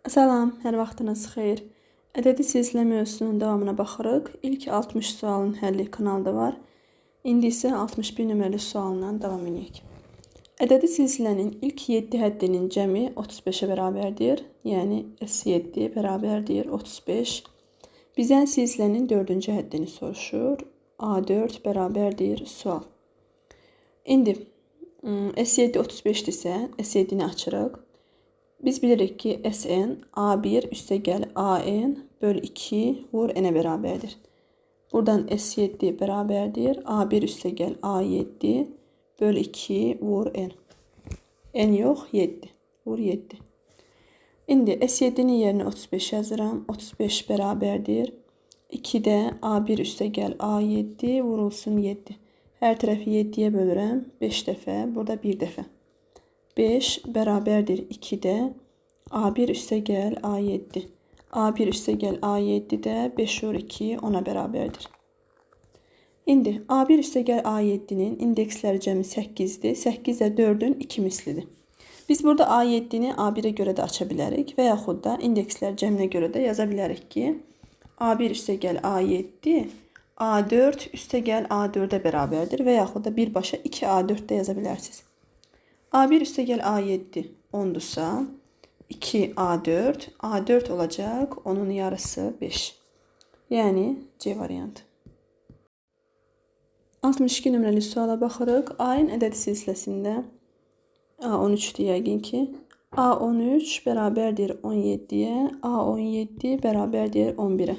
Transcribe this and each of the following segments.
Salam, hər vaxtınız xeyir. Ədədi silsilə mövzusunun davamına baxırıq. İlk 60 sualın həlli kanalda var. İndi isə 61 nömrəli sualından davam edək. Ədədi silsilənin ilk 7 həddinin cəmi 35-ə bərabərdir. Yəni S7 bərabərdir 35. Bizdən silsilənin 4-cü həddini soruşur. A4 bərabərdir sual. İndi S7 35-dirsə, S7-ni açırıq. Biz bilirik ki, Sn A1 üstəgəl AN böl 2 vur N-ə bərabərdir. Buradan S7 bərabərdir. A1 üstəgəl A7 böl 2 vur N. N yox, 7. Vur 7. İndi S7-nin yerinə 35 yazıram. 35 bərabərdir. 2-də A1 üstəgəl A7 vurulsun 7. Hər tərəfi 7-yə bölürəm. 5 dəfə, burada 1 dəfə. 5 bərabərdir 2-də A1 üstəgəl A7. A1 üstəgəl A7 də 5 vur 2 10-a bərabərdir. İndi A1 üstəgəl A7-nin indeksləri cəmi 8-dir. 8 də 4-ün 2 mislidir. Biz burada A7-ni A1-ə görə də aça bilərik və yaxud da indekslər cəminə görə də yaza bilərik ki, A1 üstəgəl A7 A4 üstəgəl A4-ə bərabərdir və yaxud da birbaşa 2A4 də yaza bilərsiniz. A1 üstəgəl A7 10-dursa, 2A4, A4 olacaq, onun yarısı 5. Yəni C variantı. 62 nömrəli suala baxırıq. A-ın ədədi silsiləsində A13-dür yəqin ki. A13 bərabərdir 17-yə, A17 bərabərdir 11-ə.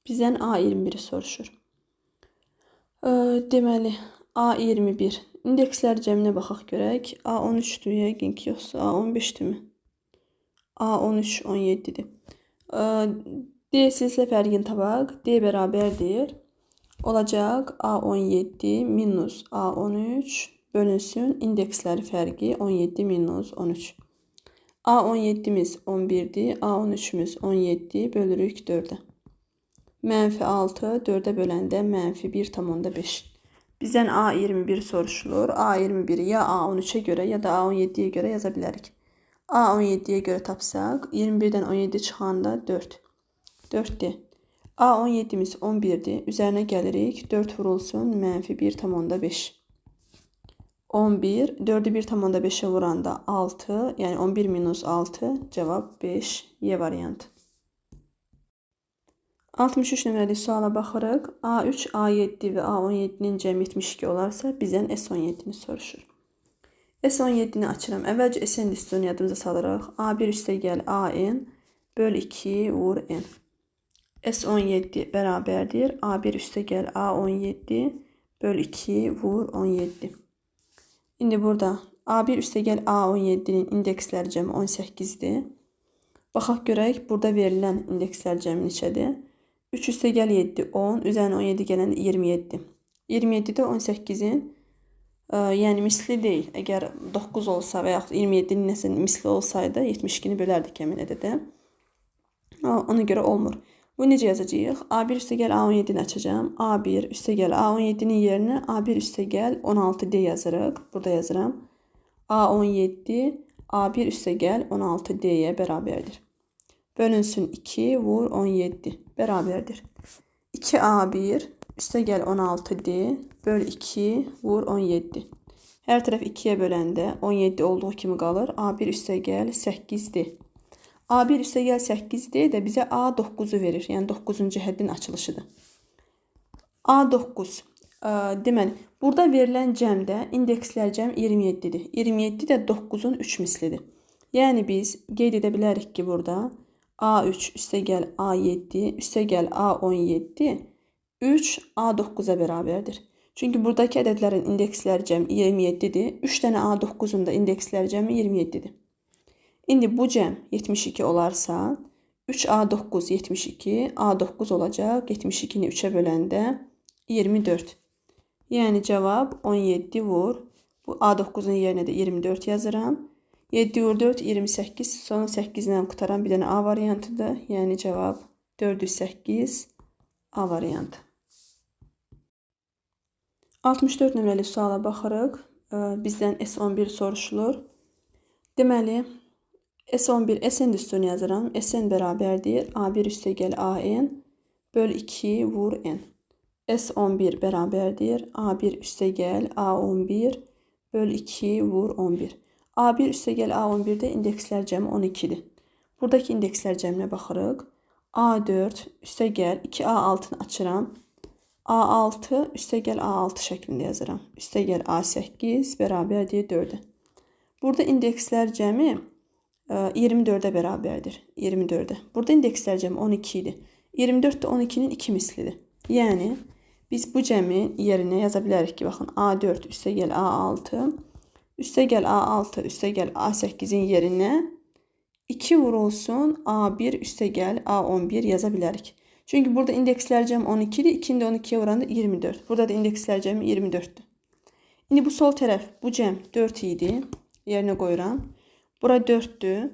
Bizdən A21-i soruşur. Deməli, A21. İndekslər cəminə baxaq görək. A13-dür yəqin ki, yoxsa A15-dirmi? A13, 17-dir. D silsilə fərqini tapaq. D bərabərdir. Olacaq A17 minus A13 bölünsün. İndeksləri fərqi 17 minus 13. A17-miz 11-dir. A13-müz 17 bölürük 4-ə. Mənfi 6, 4-ə böləndə mənfi 1,5. Bizdən A21 soruşulur. A21-i ya A13-ə görə, ya da A17-yə görə yaza bilərik. A17-yə görə tapsaq, 21-dən 17 çıxanda 4. 4-dir. A17-miz 11-dir. Üzərinə gəlirik. 4 vurulsun, mənfi 1,5. 11, 4-ü 1,5-ə vuranda 6, yəni 11 minus 6, cavab 5, Y variantı. 63 nömrəli suala baxırıq. A3, A7 və A17-nin cəmi 72 olarsa, bizdən S17-ni soruşur. S17-ni açıram. Əvvəlcə SN düsturunu yadımıza salırıq. A1 üstəgəl AN böl 2 vur N. S17 bərabərdir. A1 üstəgəl A17 böl 2 vur 17. İndi burada A1 üstəgəl A17-nin indeksləri cəmi 18-dir. Baxaq görək, burada verilən indekslər cəmi neçədir? 3 üstəgəl 7, 10, üzərinə 17 gələndə 27. 27-də 18-in, yəni misli deyil. Əgər 9 olsa və yaxud 27-nin nəsə misli olsaydı, 72-ni bölərdik həmin ədədə. Ona görə olmur. Bu necə yazacağıq? A1 üstəgəl A17-ni açacağam. A1 üstəgəl A17-nin yerinə A1 üstəgəl 16D yazırıq. Burada yazıram. A17 A1 üstəgəl 16D-yə bərabərdir. Bölünsün 2 vur 17 bərabərdir. 2A1 üstəgəl 16D böl 2 vur 17. Hər tərəf 2-yə böləndə 17 olduğu kimi qalır. A1 üstəgəl 8D. A1 üstəgəl 8D də bizə A9-u verir. Yəni 9-cu həddin açılışıdır. A9. Deməli, burada verilən cəmdə indekslər cəm 27-dir. 27 də 9-un 3 mislidir. Yəni biz qeyd edə bilərik ki, burada A3 üstəgəl A7 üstəgəl A17 3 A9-a bərabərdir. Çünki buradakı ədədlərin indeksləri cəmi 27-dir. 3 dənə A9-un da indeksləri cəmi 27-dir. İndi bu cəm 72 olarsa 3A9 72, A9 olacaq. 72-ni 3-ə böləndə 24. Yəni cavab 17 vur. Bu A9-un yerinə də 24 yazıram. 7 vur 4, 28. Sonra 8 ilə qutaran bir dənə A variantıdır. Yəni cavab 408 A variantı. 64 nömrəli suala baxırıq. Bizdən S11 soruşulur. Deməli, S11, SN düsturunu yazıram. SN bərabərdir. A1 üstəgəl AN böl 2 vur N. S11 bərabərdir. A1 üstəgəl A11 böl 2 vur 11. A1 üstəgəl A11-də indekslər cəmi 12-dir. Buradakı indekslər cəminə baxırıq. A4 üstəgəl 2A6-nı açıram. A6 üstəgəl A6 şəklində yazıram. Üstəgəl A8 bərabərdir 4-ə. Burada indekslər cəmi 24-ə bərabərdir. 24-ə. Burada indekslər cəmi 12 idi. 24 də 12-nin 2 mislidir. Yəni, biz bu cəmin yerinə yaza bilərik ki, baxın, A4 üstəgəl A6, üstəgəl A6, üstəgəl A8-in yerinə 2 vurulsun A1 üstəgəl A11 yaza bilərik. Çünki burada indekslər cəmi 12-dir. 2-ni də 12-yə vuranda 24. Burada da indekslər cəmi 24-dür. İndi bu sol tərəf, bu cəm 4 idi. Yerinə qoyuram. Bura 4-dür.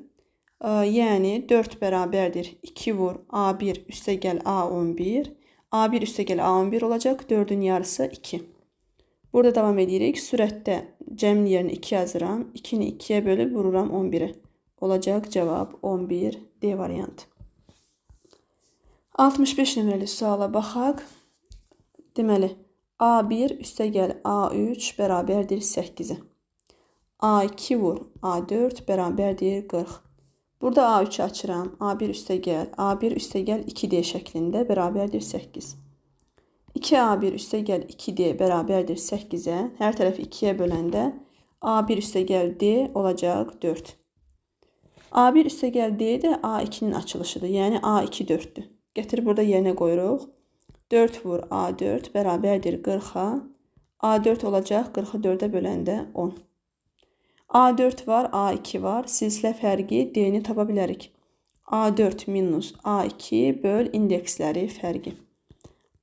Yəni 4 bərabərdir. 2 vur A1 üstəgəl A11. A1 üstəgəl A11 olacaq. 4-ün yarısı 2. Burada davam edirik. Sürətdə cəmin yerinə 2 yazıram. 2-ni 2-yə bölüb vururam 11-ə. Olacaq cavab 11 D variantı. 65 nömrəli suala baxaq. Deməli, A1 üstəgəl A3 bərabərdir 8-ə. A2 vur A4 bərabərdir 40. Burada A3-ü açıram. A1 üstəgəl A1 üstəgəl 2D şəklində bərabərdir 8. 2A1 üstəgəl 2D bərabərdir 8-ə. Hər tərəfi 2-yə böləndə A1 üstəgəl D olacaq 4. A1 üstəgəl D də A2-nin açılışıdır. Yəni A2 4-dür. Gətirib burada yerinə qoyuruq. 4 vur A4 bərabərdir 40-a. A4 olacaq 40-ı 4-ə böləndə 10. A4 var, A2 var. Silsilə fərqi D-ni tapa bilərik. A4 minus A2 böl indeksləri fərqi.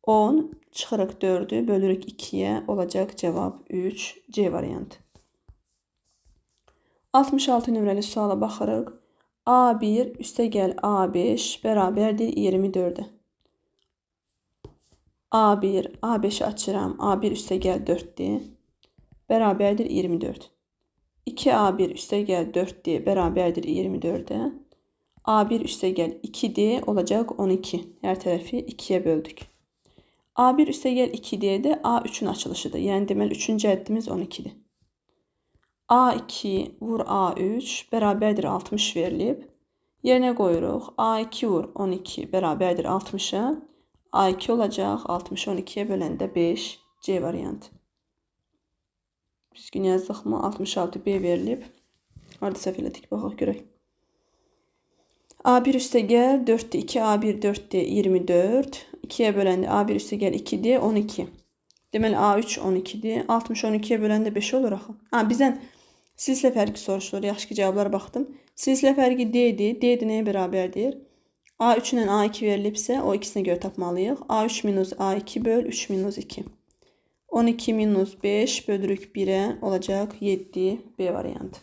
10 çıxırıq 4-ü bölürük 2-yə olacaq cavab 3 C variantı. 66 nömrəli suala baxırıq. A1 üstəgəl A5 bərabərdir 24-ə. A1, A5-i açıram. A1 üstəgəl 4-dür. Bərabərdir 24. 2A1 üstəgəl 4D bərabərdir 24-ə. A1 üstəgəl 2D olacaq 12. Hər tərəfi 2-yə böldük. A1 üstəgəl 2D də A3-ün açılışıdır. Yəni deməli 3-cü həddimiz 12-dir. A2 vur A3 bərabərdir 60 verilib. Yerinə qoyuruq. A2 vur 12 bərabərdir 60-a. A2 olacaq 60-ı 12-yə böləndə 5 C variantı. Düzgün yazdıqmı? 66 B verilib. Harada səhv elədik? Baxaq görək. A1 üstəgəl 4-dür. 2 A1 4-dür 24. 2-yə böləndə A1 üstəgəl 2-dir 12. Deməli A3 12-dir. 60 12-yə böləndə 5 olur axı. Ha, bizdən silsilə fərqi soruşulur. Yaxşı ki, cavablara baxdım. Silsilə fərqi D-dir. D-dir nəyə bərabərdir? A3 ilə A2 verilibsə, o ikisinə görə tapmalıyıq. A3 minus A2 böl 3 minus 2. 12 minus 5 bölürük 1-ə olacaq 7 B variantı.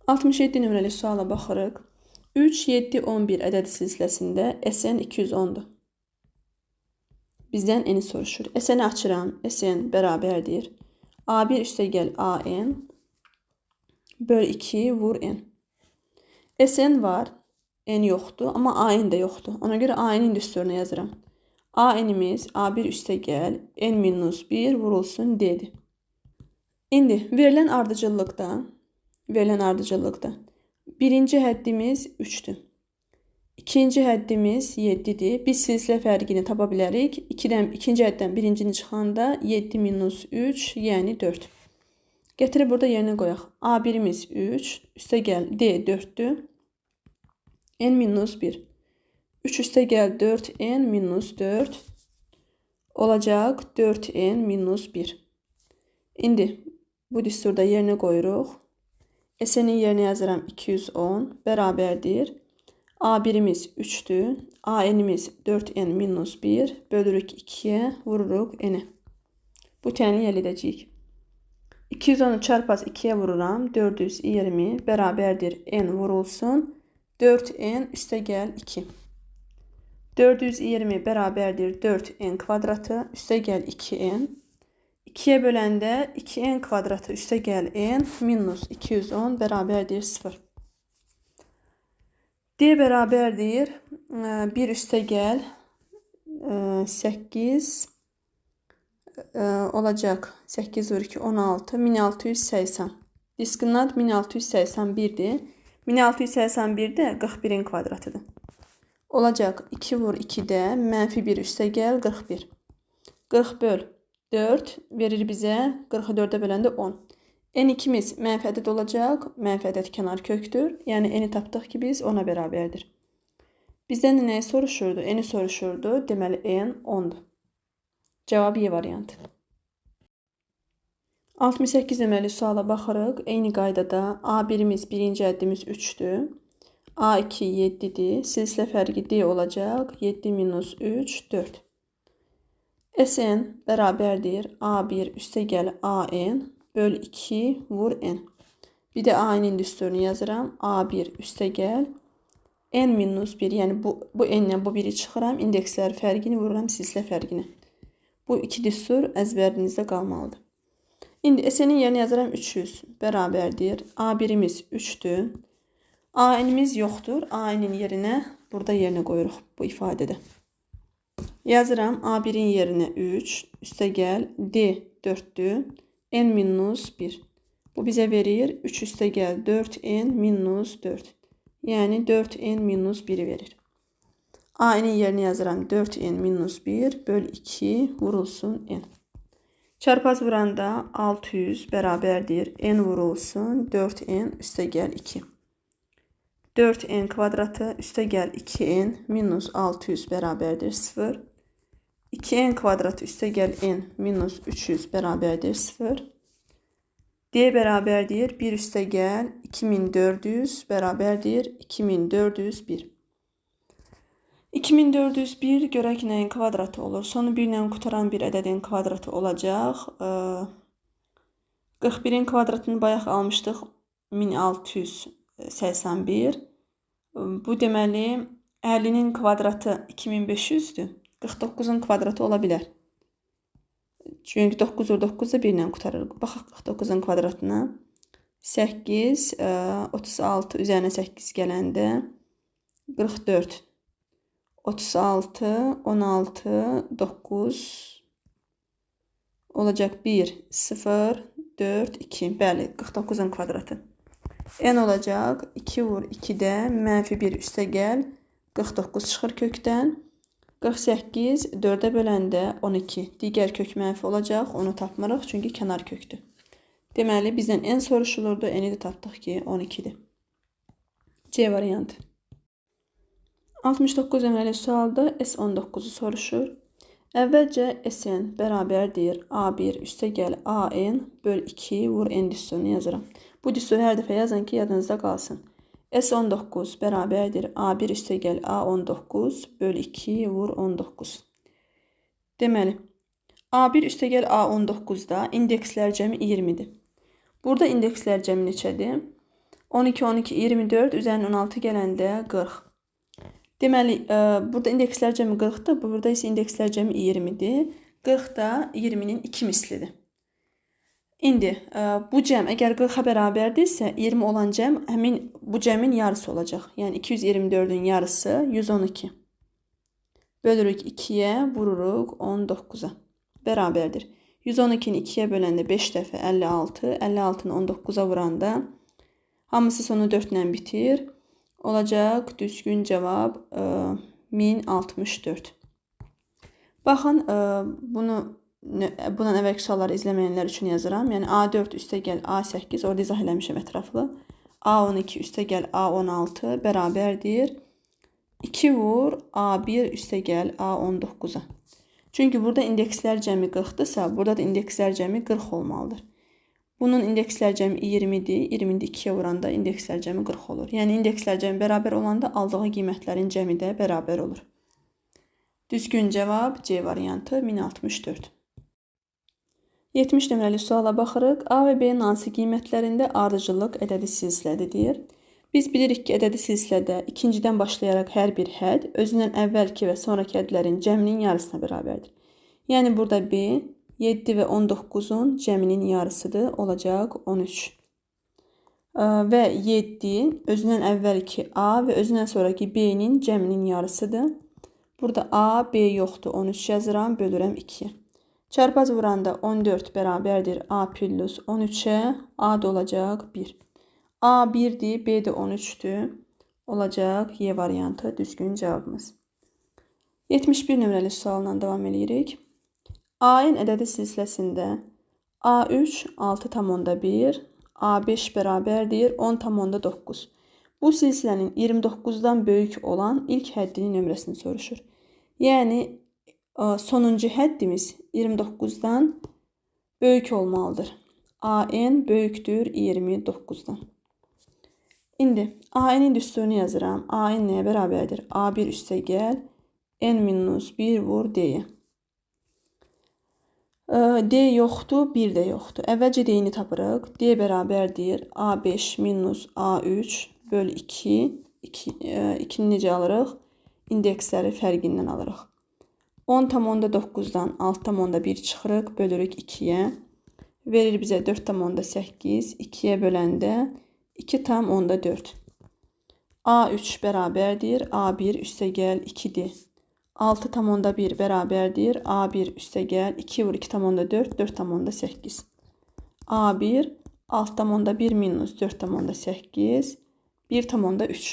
67 nömrəli suala baxırıq. 3, 7, 11 ədədi silsiləsində SN 210-dur. Bizdən N-i soruşur. SN-i açıram. SN bərabərdir. A1 üstəgəl AN böl 2 vur N. SN var, N yoxdur, amma AN də yoxdur. Ona görə AN-in düsturunu yazıram. AN'imiz A1 üstəgəl N minus 1 vurulsun D-dir. İndi verilən ardıcıllıqda birinci həddimiz 3-dür. İkinci həddimiz 7-dir. Biz silsilə fərqini tapa bilərik. İkinci həddən birincini çıxanda 7 minus 3, yəni 4. Gətirib burada yerinə qoyaq. A1-imiz 3, üstəgəl D 4-dür. N minus 1. 3 üstəgəl 4N minus 4 olacaq 4N minus 1. İndi bu düsturda yerinə qoyuruq. SN-in yerinə yazıram 210 bərabərdir. A1-imiz 3-dür. AN-imiz 4N minus 1 bölürük 2-yə, vururuq N-ə. Bu tənliyi əldə edəcəyik. 210-u çarpaz 2-yə vururam. 420 bərabərdir N vurulsun. 4N üstəgəl 2. 420 bərabərdir 4N kvadratı üstəgəl 2N. 2-yə böləndə 2n kvadratı üstə gəl n minus 210 bərabərdir 0. D bərabərdir 1 üstə gəl 8 olacaq 8 vur 2 16 1680. Diskriminant 1681-dir. 1681 də 41-in kvadratıdır. Olacaq 2 vur 2-də mənfi 1 üstə gəl 41. 40 böl 4 verir bizə 40-ı 4-ə böləndə 10. N2-miz mənfi ədəd olacaq. Mənfi ədəd kənar kökdür. Yəni n-i tapdıq ki, biz 10-a bərabərdir. Bizdən də nəyi soruşurdu? N-i soruşurdu. Deməli, n 10-dur. Cavab Y variantı. 68 nömrəli suala baxırıq. Eyni qaydada A1-imiz birinci əddimiz 3-dür. A2 7-dir. Silsilə fərqi D olacaq. 7 minus 3, 4. Sn bərabərdir A1 üstə gəl AN böl 2 vur N. Bir də AN-in düsturunu yazıram. A1 üstə gəl N minus 1, yəni bu N-lə bu 1-i çıxıram. İndekslər fərqini vururam silsilə fərqinə. Bu iki düstur əzbərinizdə qalmalıdır. İndi SN-in yerinə yazıram 300 bərabərdir. A1-imiz 3-dür. AN-imiz yoxdur. AN-in yerinə burada yerinə qoyuruq bu ifadədə. Yazıram A1-in yerinə 3, üstə gəl D 4-dür, N minus 1. Bu bizə verir 3 üstə gəl 4N minus 4. Yəni 4N minus 1-i verir. AN-in yerinə yazıram 4N minus 1 böl 2 vurulsun N. Çarpaz vuranda 600 bərabərdir N vurulsun 4N üstə gəl 2. 4N kvadratı üstə gəl 2N minus 600 bərabərdir 0. 2N kvadratı üstə gəl N minus 300 bərabərdir 0. D bərabərdir 1 üstə gəl 2400 bərabərdir 2401. 2401 görək nəyin kvadratı olur. Sonu 1 ilə qutaran bir ədədin kvadratı olacaq. 41-in kvadratını bayaq almışdıq 1681. Bu deməli 50-nin kvadratı 2500-dür. 49-un kvadratı ola bilər. Çünki 9 vur 9 da 1 ilə qutarır. Baxaq 49-un kvadratına. 8, 36 üzərinə 8 gələndə 44. 36, 16, 9 olacaq 1, 0, 4, 2. Bəli, 49-un kvadratı. N olacaq 2 vur 2-də mənfi 1 üstə gəl. 49 çıxır kökdən. 48, 4-ə böləndə 12. Digər kök mənfi olacaq. Onu tapmırıq, çünki kənar kökdür. Deməli, bizdən N soruşulurdu. N-i də tapdıq ki, 12-dir. C variantı. 69 nömrəli sualda S19-u soruşur. Əvvəlcə Sn bərabərdir A1 üstə gəl AN böl 2 vur N düsturunu yazıram. Bu düsturu hər dəfə yazın ki, yadınızda qalsın. S19 bərabərdir A1 üstə gəl A19 böl 2 vur 19. Deməli, A1 üstə gəl A19-da indekslər cəmi 20-dir. Burada indekslər cəmi neçədir? 12, 12, 24, üzərinə 16 gələndə 40. Deməli, burada indekslər cəmi 40-dır, burada isə indekslər cəmi 20-dir. 40 da 20-nin 2 mislidir. İndi bu cəm əgər 40-a bərabərdirsə, 20 olan cəm həmin bu cəmin yarısı olacaq. Yəni 224-ün yarısı 112. Bölürük 2-yə, vururuq 19-a. Bərabərdir. 112-ni 2-yə böləndə 5 dəfə 56, 56-nı 19-a vuranda hamısı sonu 4 ilə bitir. Olacaq düzgün cavab 1064. Baxın, bundan əvvəlki sualları izləməyənlər üçün yazıram. Yəni A4 üstə gəl A8, orada izah eləmişəm ətraflı. A12 üstə gəl A16 bərabərdir 2 vur A1 üstə gəl A19-a. Çünki burada indekslər cəmi 40-dırsa, burada da indekslər cəmi 40 olmalıdır. Bunun indekslər cəmi 20-dir. 20-ni 2-yə vuranda indekslər cəmi 40 olur. Yəni indekslər cəmi bərabər olanda aldığı qiymətlərin cəmi də bərabər olur. Düzgün cavab C variantı 1064. 70 nömrəli suala baxırıq. A və B-nin hansı qiymətlərində ardıcıllıq ədədi silsilədir deyir. Biz bilirik ki, ədədi silsilədə ikincidən başlayaraq hər bir hədd özündən əvvəlki və sonraki hədlərin cəminin yarısına bərabərdir. Yəni burada B 7 və 19-un cəminin yarısıdır, olacaq 13. Və 7 özündən əvvəlki A və özündən sonraki B-nin cəminin yarısıdır. Burada A, B yoxdur, 13 yazıram, bölürəm 2-yə. Çarpaz vuranda 14 bərabərdir A plus 13-ə, A da olacaq 1. A 1-dir, B də 13-dür. Olacaq Y variantı düzgün cavabımız. 71 nömrəli sualla davam eləyirik. AN ədədi silsiləsində A3 6,1, A5 bərabərdir 10,9. Bu silsilənin 29-dan böyük olan ilk həddinin nömrəsini soruşur. Yəni, sonuncu həddimiz 29-dan böyük olmalıdır. AN böyükdür 29-dan. İndi AN-in düsturunu yazıram. AN nəyə bərabərdir? A1 üstə gəl, N minus 1 vur D-yə. D yoxdur, 1 də yoxdur. Əvvəlcə D-ni tapırıq. D bərabərdir A5 minus A3 böl 2. 2-ni necə alırıq? İndeksləri fərqindən alırıq. 10,9-dan 6,1 çıxırıq, bölürük 2-yə. Verir bizə 4,8. 2-yə böləndə 2,4. A3 bərabərdir A1 üstə gəl 2D. 6,1 bərabərdir A1 üstə gəl 2 vur 2,4, 4,8. A1 6,1 minus 4,8, 1,3.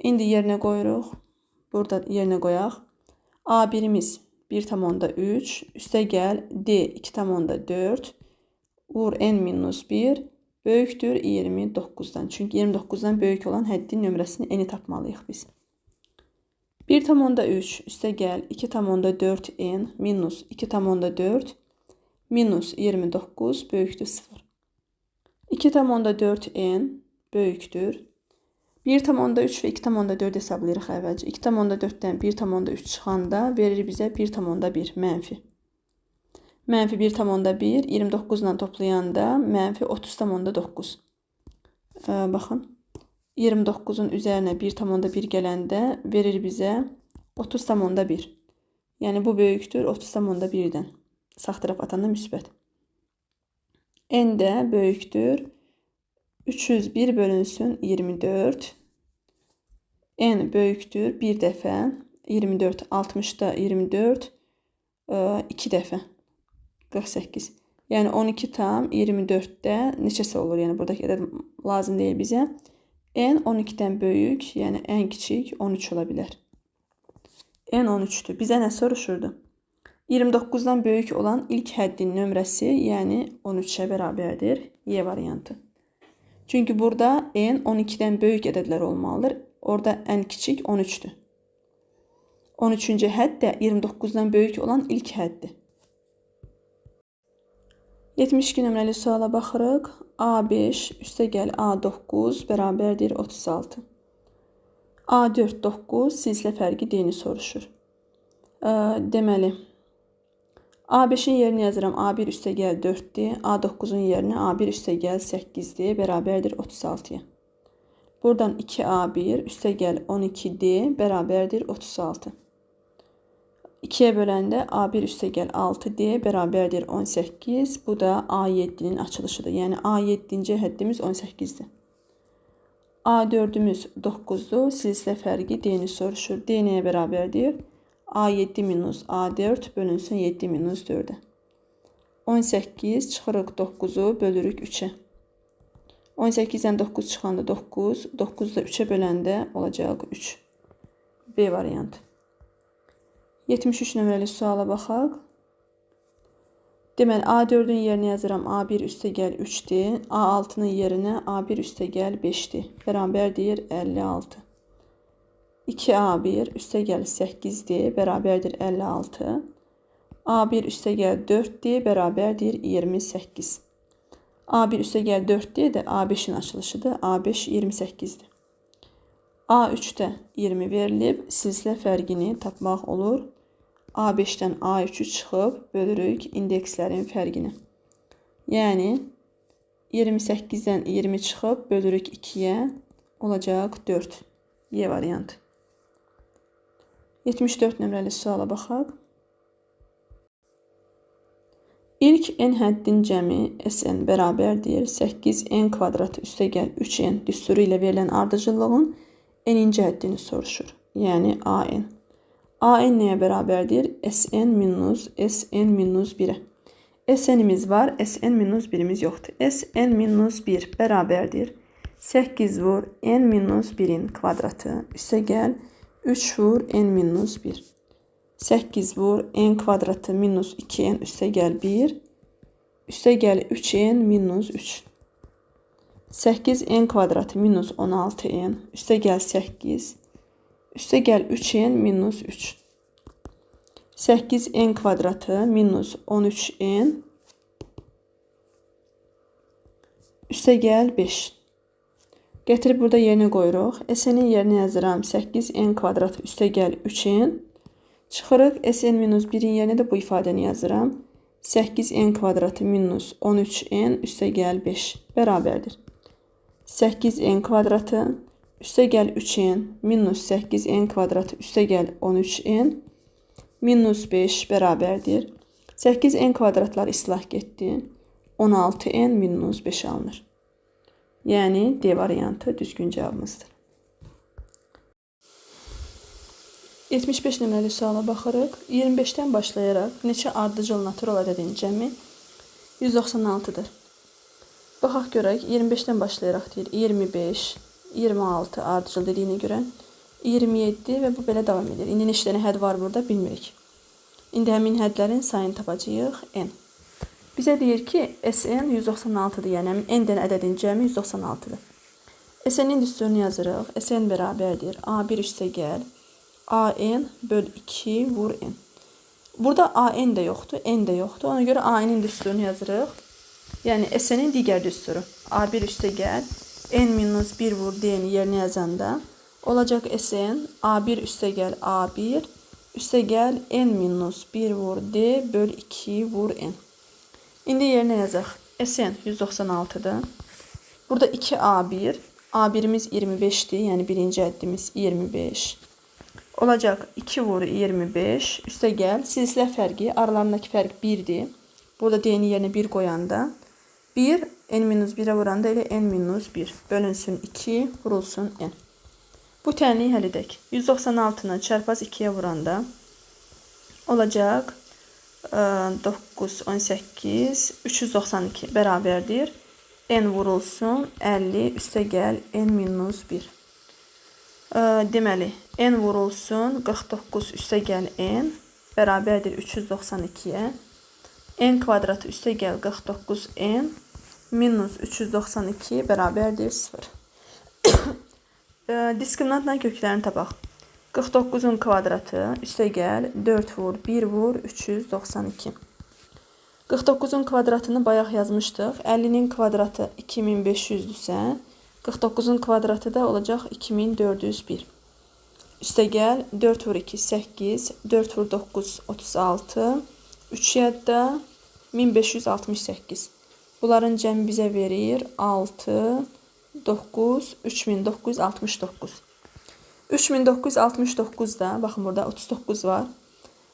İndi yerinə qoyuruq. Burada yerinə qoyaq. A1-imiz 1,3, üstə gəl D 2,4, vur N minus 1, böyükdür 29-dan. Çünki 29-dan böyük olan həddin nömrəsini N-i tapmalıyıq biz. 1,3 üstə gəl 2,4 N minus 2,4 minus 29 böyükdür 0. 2,4 N böyükdür. 1,3 və 2,4 hesablayırıq əvvəlcə. 2,4-dən 1,3 çıxanda verir bizə 1,1 mənfi. Mənfi 1,1 29 ilə toplayanda mənfi 30,9. Baxın. 29-un üzərinə 1,1 gələndə verir bizə 30,1. Yəni bu böyükdür 30,1-dən. Sağ tərəf atanda müsbət. N də böyükdür 301 bölünsün 24. N böyükdür 1 dəfə 24, 60-da 24, 2 dəfə 48. Yəni 12,24-də neçəsə olur? Yəni buradakı ədəd lazım deyil bizə. N 12-dən böyük, yəni ən kiçik 13 ola bilər. N 13-dür. Bizə nə soruşurdu? 29-dan böyük olan ilk həddin nömrəsi, yəni 13-ə bərabərdir. Y variantı. Çünki burada N 12-dən böyük ədədlər olmalıdır. Orada ən kiçik 13-dür. 13-cü hədd də 29-dan böyük olan ilk həddir. 72 nömrəli suala baxırıq. A5 üstə gəl A9 bərabərdir 36. A4 9 silsilə fərqi D-ni soruşur. Deməli, A5-in yerinə yazıram A1 üstə gəl 4-dir. A9-un yerinə A1 üstə gəl 8-dir. Bərabərdir 36-ya. Buradan 2A1 üstə gəl 12D bərabərdir 36. 2-yə böləndə A1 üstə gəl 6D bərabərdir 18. Bu da A7-nin açılışıdır. Yəni A7-ci həddimiz 18-dir. A4-ümüz 9-dur. Silsilə fərqi D-ni soruşur. D nəyə bərabərdir? A7 minus A4 bölünsün 7 minus 4-ə. 18 çıxırıq 9-u bölürük 3-ə. 18-dən 9 çıxanda 9, 9 da 3-ə böləndə olacaq 3. B variantı. 73 nömrəli suala baxaq. Deməli, A4-ün yerinə yazıram A1 üstə gəl 3-dir. A6-nın yerinə A1 üstə gəl 5-dir. Bərabərdir 56. 2A1 üstə gəl 8-dir. Bərabərdir 56. A1 üstə gəl 4-dir. Bərabərdir 28. A1 üstə gəl 4-dir də A5-in açılışıdır. A5 28-dir. A3-də 20 verilib. Silsilə fərqini tapmaq olur. A5-dən A3-ü çıxıb bölürük indekslərin fərqini. Yəni 28-dən 20 çıxıb bölürük 2-yə, olacaq 4. Y variantı. 74 nömrəli suala baxaq. İlk n həddin cəmi Sn bərabərdir 8n kvadratı üstəgəl 3n düsturu ilə verilən ardıcıllığın n-inci həddini soruşur. Yəni AN. AN nəyə bərabərdir? Sn minus Sn minus 1-ə. Sn-imiz var, Sn minus 1-imiz yoxdur. Sn minus 1 bərabərdir 8 vur n minus 1-in kvadratı üstəgəl 3 vur n minus 1. 8 vur n kvadratı minus 2n üstəgəl 1 üstəgəl 3n minus 3. 8n kvadratı minus 16n üstəgəl 8 üstəgəl 3n minus 3. 8n kvadratı minus 13n üstəgəl 5. Gətirib burada yerinə qoyuruq. Sn-in yerinə yazıram 8n kvadratı üstəgəl 3n. Çıxırıq Sn minus 1-in yerinə də bu ifadəni yazıram. 8n kvadratı minus 13n üstəgəl 5 bərabərdir. 8n kvadratı üstəgəl 3n minus 8n kvadratı üstəgəl 13n minus 5 bərabərdir. 8n kvadratlar islah getdi. 16n minus 5 alınır. Yəni D variantı düzgün cavabımızdır. 75 nömrəli suala baxırıq. 25-dən başlayaraq neçə ardıcıl natural ədədin cəmi 196-dır. Baxaq görək, 25-dən başlayaraq deyir 25, 26 ardıcıl dediyinə görə 27 və bu belə davam edir. İndi neçə dənə hədd var burada bilmirik. İndi həmin hədlərin sayını tapacağıq n. Bizə deyir ki, Sn 196-dır, yəni həmin n dənə ədədin cəmi 196-dır. Sn-in düsturunu yazırıq. Sn bərabərdir A1 üstəgəl AN böl 2 vur N. Burada AN də yoxdur, N də yoxdur. Ona görə AN-in düsturunu yazırıq. Yəni Sn-in digər düsturu. A1 üstəgəl N minus 1 vur D-ni yerinə yazanda olacaq Sn A1 üstəgəl A1 üstəgəl N minus 1 vur D böl 2 vur N. İndi yerinə yazaq. Sn 196-dır. Burada 2A1. A1-imiz 25-dir. Yəni birinci həddimiz 25. Olacaq 2 vur 25 üstəgəl silsilə fərqi, aralarındakı fərq 1-dir. Burada D-ni yerinə 1 qoyanda 1, n minus 1-ə vuranda elə n minus 1 bölünsün 2, vurulsun n. Bu tənliyi həll edək. 196-nı çarpaz 2-yə vuranda olacaq 9, 18, 392 bərabərdir. N vurulsun 50 üstəgəl n minus 1. Deməli, n vurulsun 49 üstəgəl n bərabərdir 392-yə. N kvadratı üstəgəl 49n minus 392 bərabərdir 0. Diskriminantla köklərini tapaq. 49-un kvadratı üstəgəl 4 vur 1 vur 392. 49-un kvadratını bayaq yazmışdıq. 50-nin kvadratı 2500-dürsə, 49-un kvadratı da olacaq 2401. Üstəgəl 4 vur 2, 8, 4 vur 9, 36, 3 yadda 1568. Bunların cəmi bizə verir 6, 9, 3969. 3969 da, baxın burada 39 var.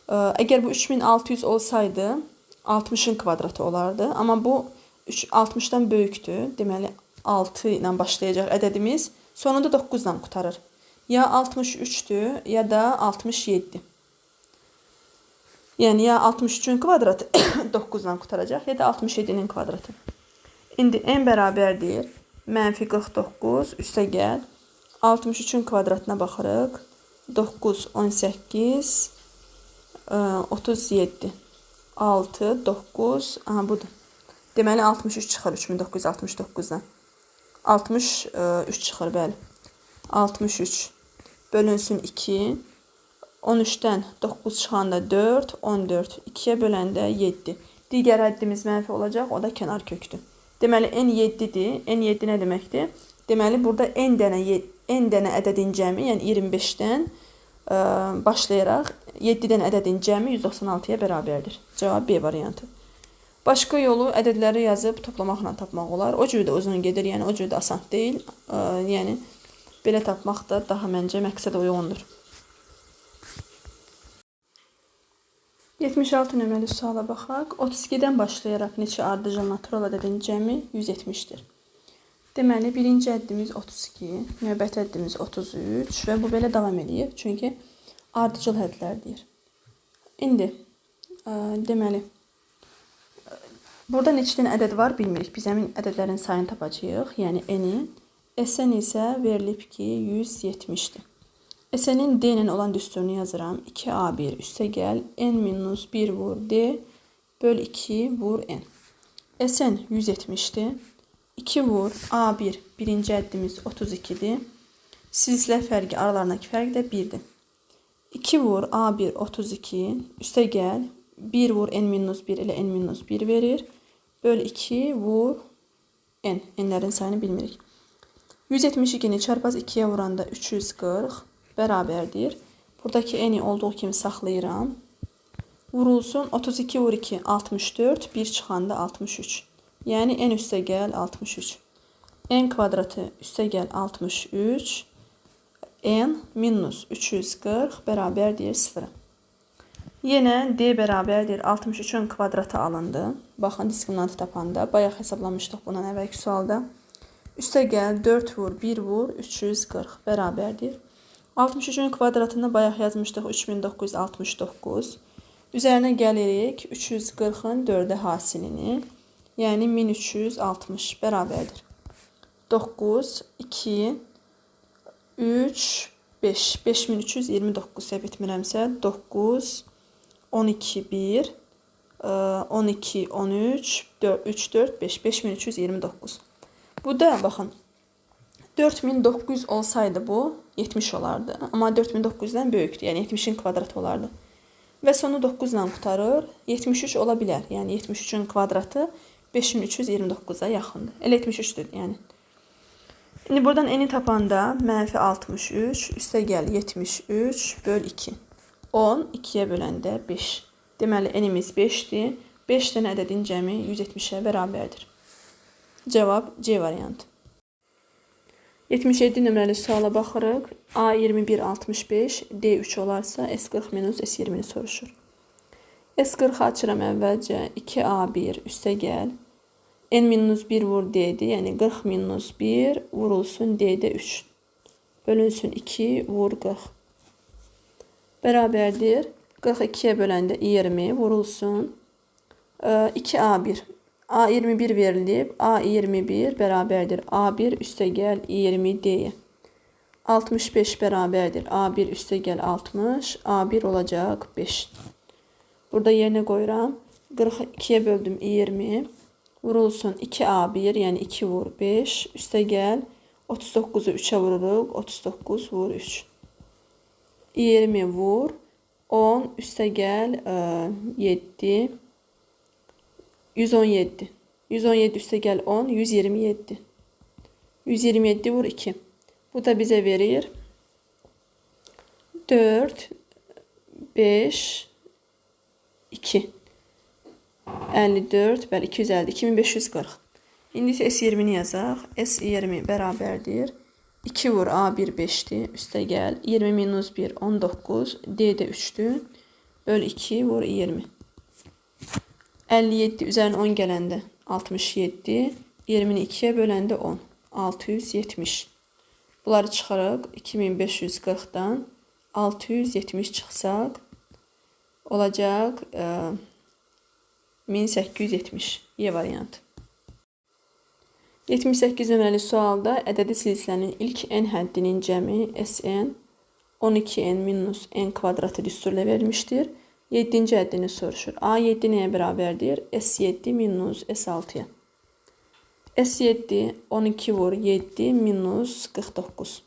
Əgər bu 3600 olsaydı, 60-ın kvadratı olardı. Amma bu 60-dan böyükdür. Deməli, 6 ilə başlayacaq ədədimiz sonunda 9 ilə qurtarır. Ya 63-dür, ya da 67. Yəni, ya 63-ün kvadratı 9 ilə qurtaracaq, ya da 67-nin kvadratı. İndi n bərabərdir mənfi 49 üstəgəl 63-ün kvadratına baxırıq. 9, 18, 37, 6, 9, aha budur. Deməli, 63 çıxır 3969-dan. 63 çıxır, bəli. 63 bölünsün 2. 13-dən 9 çıxanda 4, 14. 2-yə böləndə 7. Digər həddimiz mənfi olacaq, o da kənar kökdür. Deməli, n 7-dir. N 7 nə deməkdir? Deməli, burada n dənə ədədin cəmi, yəni 25-dən başlayaraq 7 dənə ədədin cəmi 196-ya bərabərdir. Cavab B variantı. Başqa yolu ədədləri yazıb toplamaqla tapmaq olar. O cür də uzun gedir, yəni o cür də asan deyil. Yəni belə tapmaq da daha məncə məqsədə uyğundur. 76 nömrəli suala baxaq. 32-dən başlayaraq neçə ardıcıl natural ədədin cəmi 170-dir. Deməli, birinci həddimiz 32, növbəti həddimiz 33 və bu belə davam eləyir. Çünki ardıcıl hədlər deyir. İndi, deməli, burada neçə dənə ədəd var bilmirik. Biz həmin ədədlərin sayını tapacağıq, yəni n-i. Sn isə verilib ki, 170-dir. Sn-in D ilə olan düsturunu yazıram. 2A1 üstə gəl, n minus 1 vur D böl 2 vur n. Sn 170-dir. 2 vur A1, birinci həddimiz 32-dir. Silsilə fərqi, aralarındakı fərq də 1-dir. 2 vur A1 32, üstə gəl, 1 vur n minus 1 ilə n minus 1 verir. Böl 2 vur n. N-lərin sayını bilmirik. 172-ni çarpaz 2-yə vuranda 340 bərabərdir. Buradakı n-i olduğu kimi saxlayıram. Vurulsun 32 vur 2 64, 1 çıxanda 63. Yəni n üstə gəl 63. N kvadratı üstə gəl 63. N minus 340 bərabərdir 0. Yenə D bərabərdir 63-ün kvadratı alındı. Baxın, diskriminantı tapanda. Bayaq hesablamışdıq bundan əvvəlki sualda. Üstə gəl 4 vur 1 vur 340 bərabərdir. 63-ün kvadratını bayaq yazmışdıq 3969. Üzərinə gəlirik 340-ın 4-ə hasilini. Yəni 1360 bərabərdir. 9, 2, 3, 5. 5329 səhv etmirəmsə 9, 12, 1, 12, 13, 3, 4, 5. 5329. Bu da baxın 4900 olsaydı bu 70 olardı. Amma 4900-dən böyükdür. Yəni 70-in kvadratı olardı. Və sonu 9 ilə qurtarır. 73 ola bilər. Yəni 73-ün kvadratı 5329-a yaxındır. Elə 73-dür yəni. İndi buradan n-i tapanda mənfi 63 üstə gəl 73 böl 2. 10 2-yə böləndə 5. Deməli n-imiz 5-dir. 5 dənə ədədin cəmi 170-ə bərabərdir. Cavab C variantı. 77 nömrəli suala baxırıq. A21 65, D3 olarsa S40 minus S20-ni soruşur. S40-ı açıram əvvəlcə. 2A1 üstə gəl. N minus 1 vur D-dir. Yəni 40 minus 1 vurulsun D-də 3. Bölünsün 2 vur 40. Bərabərdir. 42-yə böləndə 20 vurulsun. 2A1. A21 verilib. A21 bərabərdir. A1 üstə gəl 20 D-yə. 65 bərabərdir. A1 üstə gəl 60. A1 olacaq 5. Burada yerinə qoyuram. 42-yə böldüm 20. Vurulsun 2A1, yəni 2 vur 5. Üstə gəl 39-u 3-ə vururuq. 39 vur 3. 20 vur 10. Üstə gəl 7. 117. 117 üstə gəl 10, 127. 127 vur 2. Bu da bizə verir 4, 5, 2. 54, bəli, 250, 2540. İndi isə S20-ni yazaq. S20 bərabərdir. 2 vur A1 5-dir. Üstə gəl 20 minus 1, 19. D də 3-dür. Böl 2 vur 20. 57 üzərinə 10 gələndə 67, 20-ni 2-yə böləndə 10, 670. Bunları çıxaraq 2540-dan 670 çıxsaq olacaq 1870. Y variantı. 78 nömrəli sualda ədədi silsilənin ilk n həddinin cəmi Sn 12n minus n kvadratı düsturla verilmişdir. 7-ci həddini soruşur. A7 nəyə bərabərdir? S7 minus S6-ya. S7 12 vur 7 minus 49.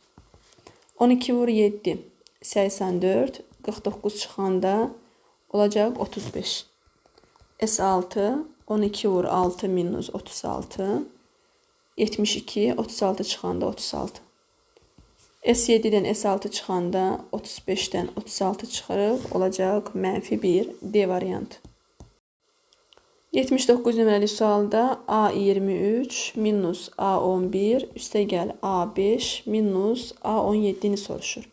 12 vur 7 84. 49 çıxanda olacaq 35. S6 12 vur 6 minus 36. 72. 36 çıxanda 36. S7-dən S6 çıxanda 35-dən 36 çıxarıq, olacaq mənfi 1, D variantı. 79 nömrəli sualda A23 minus A11 üstə gəl A5 minus A17-ni soruşur.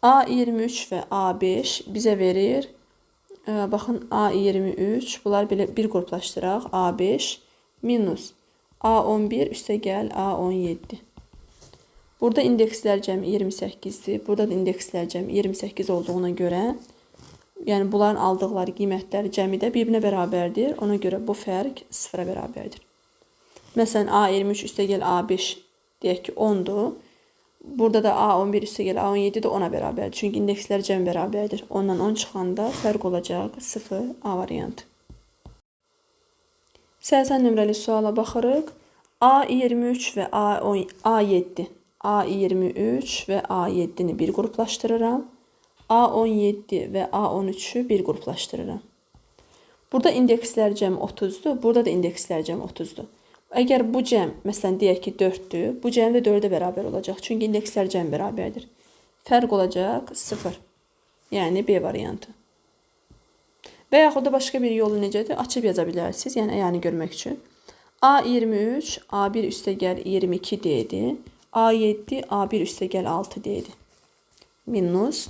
A23 və A5 bizə verir Baxın, A23, bunlar belə bir qruplaşdıraq. A5 minus A11 üstə gəl A17. Burada indekslər cəmi 28-dir. Burada da indekslər cəmi 28 olduğuna görə, yəni bunların aldıqları qiymətlər cəmi də bir-birinə bərabərdir. Ona görə bu fərq 0-a bərabərdir. Məsələn, A23 üstə gəl A5 deyək ki, 10-dur. Burada da A11 üstə gəl A17 də 10-a bərabərdir. Çünki indekslər cəmi bərabərdir. 10-dan 10 çıxanda fərq olacaq 0 A variantı. 80 nömrəli suala baxırıq. A23 və A7. A23 və A7-ni bir qruplaşdırıram. A17 və A13-ü bir qruplaşdırıram. Burada indekslər cəmi 30-dur. Burada da indekslər cəmi 30-dur. Əgər bu cəm, məsələn, deyək ki, 4-dür, bu cəm də 4-ə bərabər olacaq. Çünki indekslər cəm bərabərdir. Fərq olacaq 0. Yəni B variantı. Və yaxud da başqa bir yolu necədir? Açıb yaza bilərsiniz, yəni əyani görmək üçün. A23, A1 üstə gəl 22 D-dir. A7, A1 üstə gəl 6 D-dir. Minus.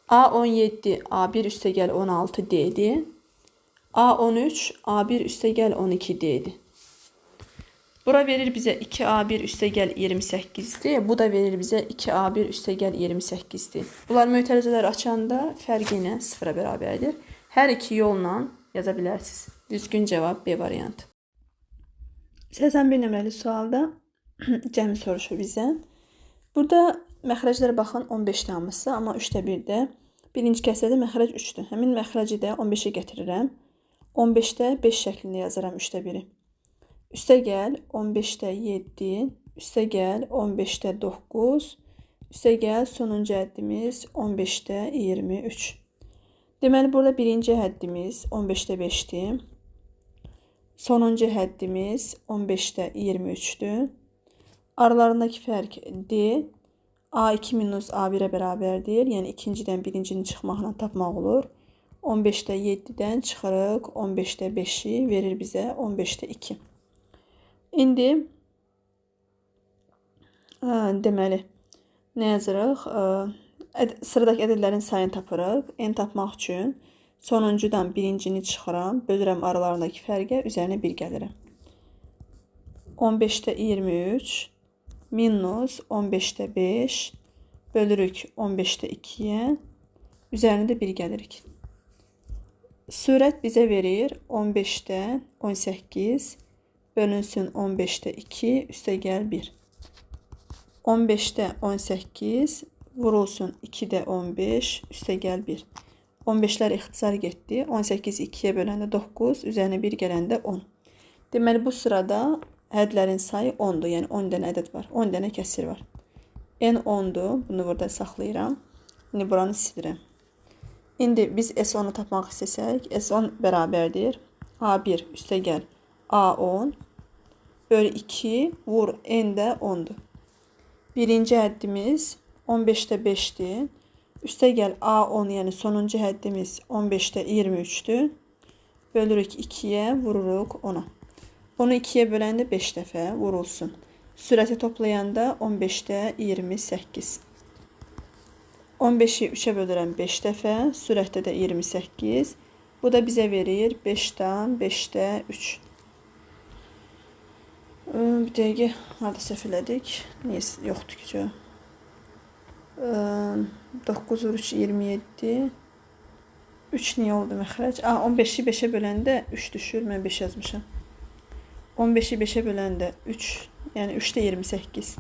A17, A1 üstə gəl 16 D-dir. A13, A1 üstə gəl 12 D-dir. Bura verir bizə 2A1 üstə gəl 28-dir. Bu da verir bizə 2A1 üstə gəl 28-dir. Bunlar mötərizələr açanda fərqi ilə 0-a bərabərdir. Hər iki yolla yaza bilərsiniz. Düzgün cavab B variantı. 81 nömrəli sualda cəmi soruşur bizə. Burada məxrəclərə baxın 15 hamısı, amma 3-də 1-də. Birinci kəsrədə məxrəc 3-dür. Həmin məxrəci də 15-ə gətirirəm. 15-də 5 şəklində yazıram 3-də 1-i. Üstə gəl 15-də 7, üstə gəl 15-də 9, üstə gəl sonuncu həddimiz 15-də 23. Deməli, burada birinci həddimiz 15-də 5-dir. Sonuncu həddimiz 15-də 23-dür. Aralarındakı fərq D, A2 minus A1-ə bərabərdir. Yəni, ikincidən birincinin çıxmaqla tapmaq olur. 15-də 7-dən çıxırıq, 15-də 5-i verir bizə 15-də 2. İndi, deməli, nə yazırıq? Sıradakı ədədlərin sayını tapırıq. N tapmaq üçün sonuncudan birincini çıxıram, bölürəm aralarındakı fərqə, üzərinə 1 gəlirəm. 15-də 23 minus 15-də 5 bölürük 15-də 2-yə, üzərinə də 1 gəlirik. Sürət bizə verir 15-də 18 bölünsün 15-də 2, üstə gəl 1. 15-də 18 vurulsun 2-də 15, üstə gəl 1. 15-lər ixtisar getdi. 18 2-yə böləndə 9, üzərinə 1 gələndə 10. Deməli, bu sırada hədlərin sayı 10-dur. Yəni, 10 dənə ədəd var. 10 dənə kəsir var. N 10-dur. Bunu burada saxlayıram. İndi buranı silirəm. İndi biz S10-u tapmaq istəsək, S10 bərabərdir. A1 üstə gəl A10 bölü 2 vur N də 10-dur. Birinci həddimiz 15-də 5-dir. Üstə gəl A10, yəni sonuncu həddimiz 15-də 23-dür. Bölürük 2-yə, vururuq 10-a. Onu 2-yə böləndə 5 dəfə vurulsun. Sürəti toplayanda 15-də 28. 15-i 3-ə bölürəm 5 dəfə, sürətdə də 28. Bu da bizə verir 5,5-də 3. Bir dəqiqə, harada səhv elədik? Niyəsə yoxdur ki, cavab. 9 vur 3, 27. 3 niyə oldu məxrəc? 15-i 5-ə böləndə 3 düşür. Mən 5 yazmışam. 15-i 5-ə böləndə 3, yəni 3-də 28.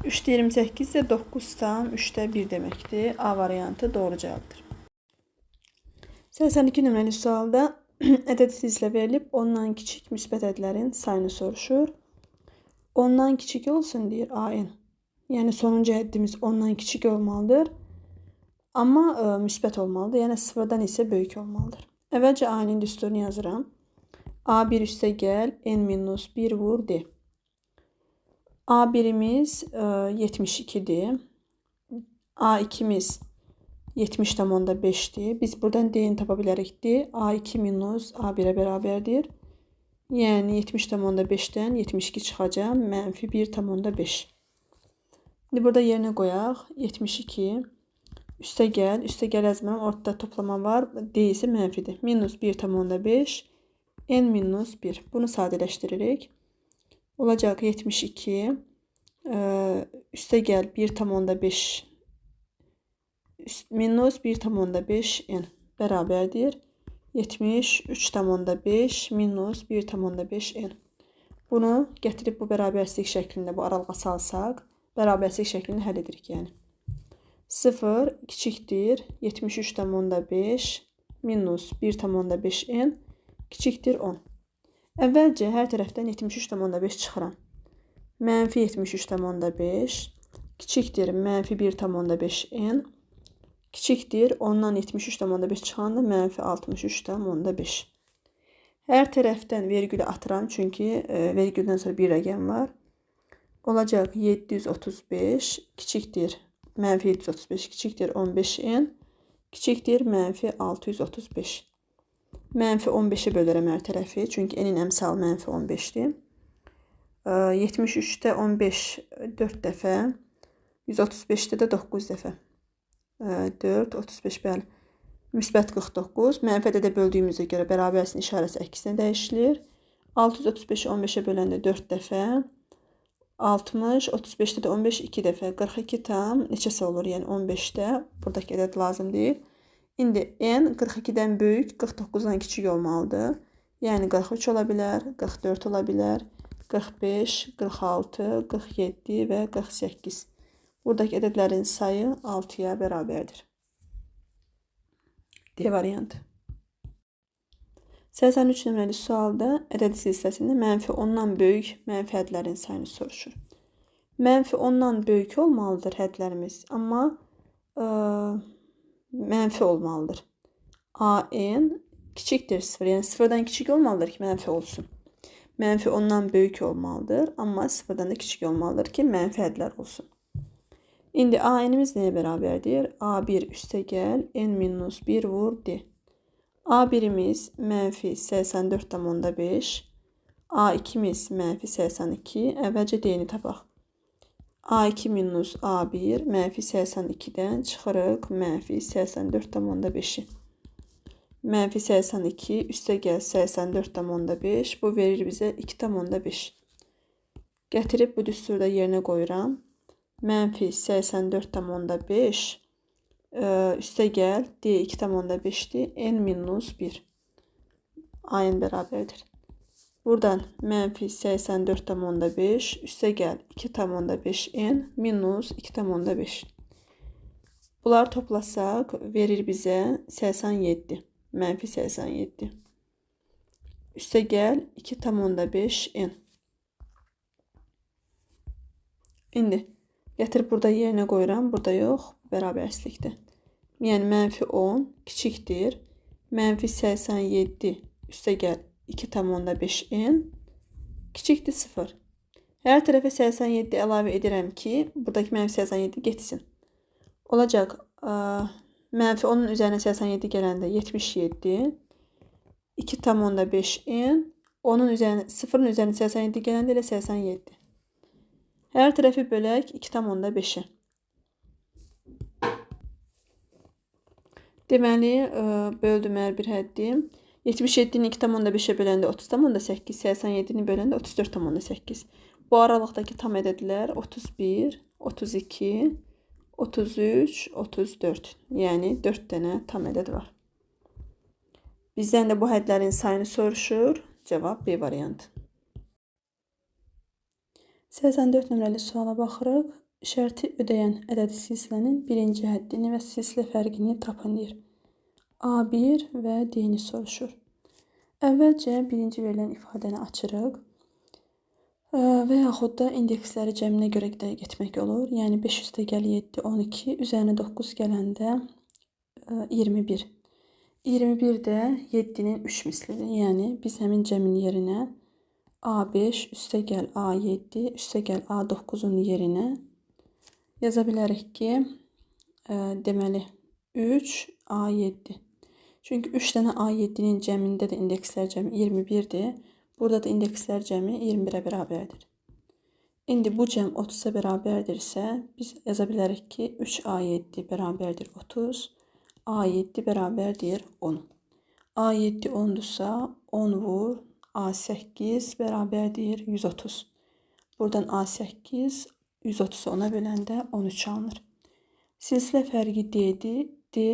3-də 28 də 9,3-də 1 deməkdir. A variantı doğru cavabdır. 82 nömrəli sualda ədəd silsilə verilib, ondan kiçik müsbət ədədlərin sayını soruşur. Ondan kiçik olsun deyir AN. Yəni sonuncu həddimiz ondan kiçik olmalıdır. Amma müsbət olmalıdır. Yəni sıfırdan isə böyük olmalıdır. Əvvəlcə A-nin düsturunu yazıram. A1 üstə gəl, N minus 1 vur D. A1-imiz 72-dir. A2-miz 70,5-dir. Biz buradan D-ni tapa bilərik. D, A2 minus A1-ə bərabərdir. Yəni 70,5-dən 72 çıxacaq. Mənfi 1,5. İndi burada yerinə qoyaq. 72. Üstə gəl, üstə gəl yazmıram. Ortada toplama var. D isə mənfidir. Minus 1,5 n minus 1. Bunu sadələşdiririk. Olacaq 72. Üstə gəl 1,5 minus 1,5 n bərabərdir. 73,5 minus 1,5 n. Bunu gətirib bu bərabərsizlik şəklində bu aralığa salsaq, bərabərsizlik şəklini həll edirik yəni. 0 kiçikdir 73,5 minus 1,5 n kiçikdir 10. Əvvəlcə hər tərəfdən 73,5 çıxıram. Mənfi 73,5 kiçikdir mənfi 1,5 n kiçikdir 10-dan 73,5 çıxanda mənfi 63,5. Hər tərəfdən vergülü atıram, çünki vergüldən sonra bir rəqəm var. Olacaq 735 kiçikdir mənfi 735 kiçikdir 15n kiçikdir mənfi 635. Mənfi 15-ə bölürəm hər tərəfi, çünki n-in əmsalı mənfi 15-dir. 73-də 15 4 dəfə, 135-də də 9 dəfə. 4, 35, bəli. Müsbət 49. Mənfi ədədə böldüyümüzə görə bərabərsizin işarəsi əksinə dəyişilir. 635-i 15-ə böləndə 4 dəfə. 60, 35-də də 15 2 dəfə. 42 tam neçəsə olur? Yəni 15-də buradakı ədəd lazım deyil. İndi n 42-dən böyük, 49-dan kiçik olmalıdır. Yəni 43 ola bilər, 44 ola bilər, 45, 46, 47 və 48. Buradakı ədədlərin sayı 6-ya bərabərdir. D variantı. 83 nömrəli sualda ədəd silsiləsində mənfi 10-dan böyük mənfi hədlərin sayını soruşur. Mənfi 10-dan böyük olmalıdır hədlərimiz, amma mənfi olmalıdır. AN kiçikdir 0, yəni 0-dan kiçik olmalıdır ki, mənfi olsun. Mənfi 10-dan böyük olmalıdır, amma 0-dan da kiçik olmalıdır ki, mənfi hədlər olsun. İndi AN'imiz nəyə bərabərdir? A1 üstə gəl, N minus 1 vur D. A1'imiz mənfi 84,5, A2'miz mənfi 82, əvvəlcə D-ni tapaq. A2 minus A1 mənfi 82-dən çıxırıq mənfi 84,5-i. Mənfi 82 üstə gəl 84,5, bu verir bizə 2,5. Gətirib bu düsturda yerinə qoyuram. Mənfi 84,5 üstə gəl D 2,5-dir. N minus 1. AN bərabərdir. Buradan mənfi 84,5 üstə gəl 2,5 N minus 2,5. Bunları toplasaq verir bizə 87. Mənfi 87. Üstə gəl 2,5 N. İndi gətirib burada yerinə qoyuram. Burada yox, bərabərsizlikdir. Yəni mənfi 10 kiçikdir. Mənfi 87 üstə gəl 2,5 N kiçikdir 0. Hər tərəfə 87 əlavə edirəm ki, buradakı mənfi 87 getsin. Olacaq mənfi 10-un üzərinə 87 gələndə 77, 2,5 N, 10-un üzərinə 0-ın üzərinə 87 gələndə elə 87. Hər tərəfi bölək 2,5-ə. Deməli, böldüm hər bir həddi. 77-ni 2,5-ə böləndə 30,8, 87-ni böləndə 34,8. Bu aralıqdakı tam ədədlər 31, 32, 33, 34. Yəni 4 dənə tam ədəd var. Bizdən də bu hədlərin sayını soruşur. Cavab B variantı. 84 nömrəli suala baxırıq. Şərti ödəyən ədədi silsilənin birinci həddini və silsilə fərqini tapın deyir. A1 və D-ni soruşur. Əvvəlcə birinci verilən ifadəni açırıq və yaxud da indeksləri cəminə görə də getmək olur. Yəni 5 üstə gəl 7, 12, üzərinə 9 gələndə 21. 21 də 7-nin 3 mislidir. Yəni biz həmin cəmin yerinə A5 üstə gəl A7 üstə gəl A9-un yerinə yaza bilərik ki, deməli 3 A7. Çünki 3 dənə A7-nin cəmində də indekslər cəmi 21-dir. Burada da indekslər cəmi 21-ə bərabərdir. İndi bu cəm 30-a bərabərdirsə, biz yaza bilərik ki, 3A7 bərabərdir 30, A7 bərabərdir 10. A7 10-dursa, 10 vur, A8 bərabərdir 130. Buradan A8, 130-u 10-a böləndə 13 alınır. Silsilə fərqi D-dir. D,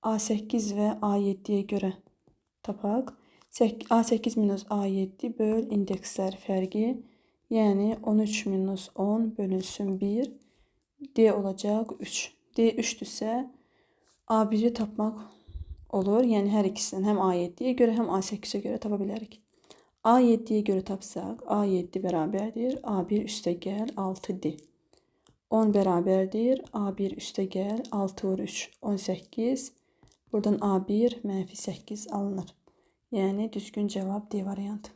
A8 və A7-yə görə tapaq. A8 minus A7 böl indekslər fərqi, yəni 13 minus 10 bölünsün 1, D olacaq 3. D 3-dürsə, A1-i tapmaq olur. Yəni hər ikisindən həm A7-yə görə, həm A8-ə görə tapa bilərik. A7-yə görə tapsaq, A7 bərabərdir A1 üstə gəl 6D. 10 bərabərdir A1 üstə gəl 6 vur 3, 18. Buradan A1 mənfi 8 alınır. Yəni düzgün cavab D variantı.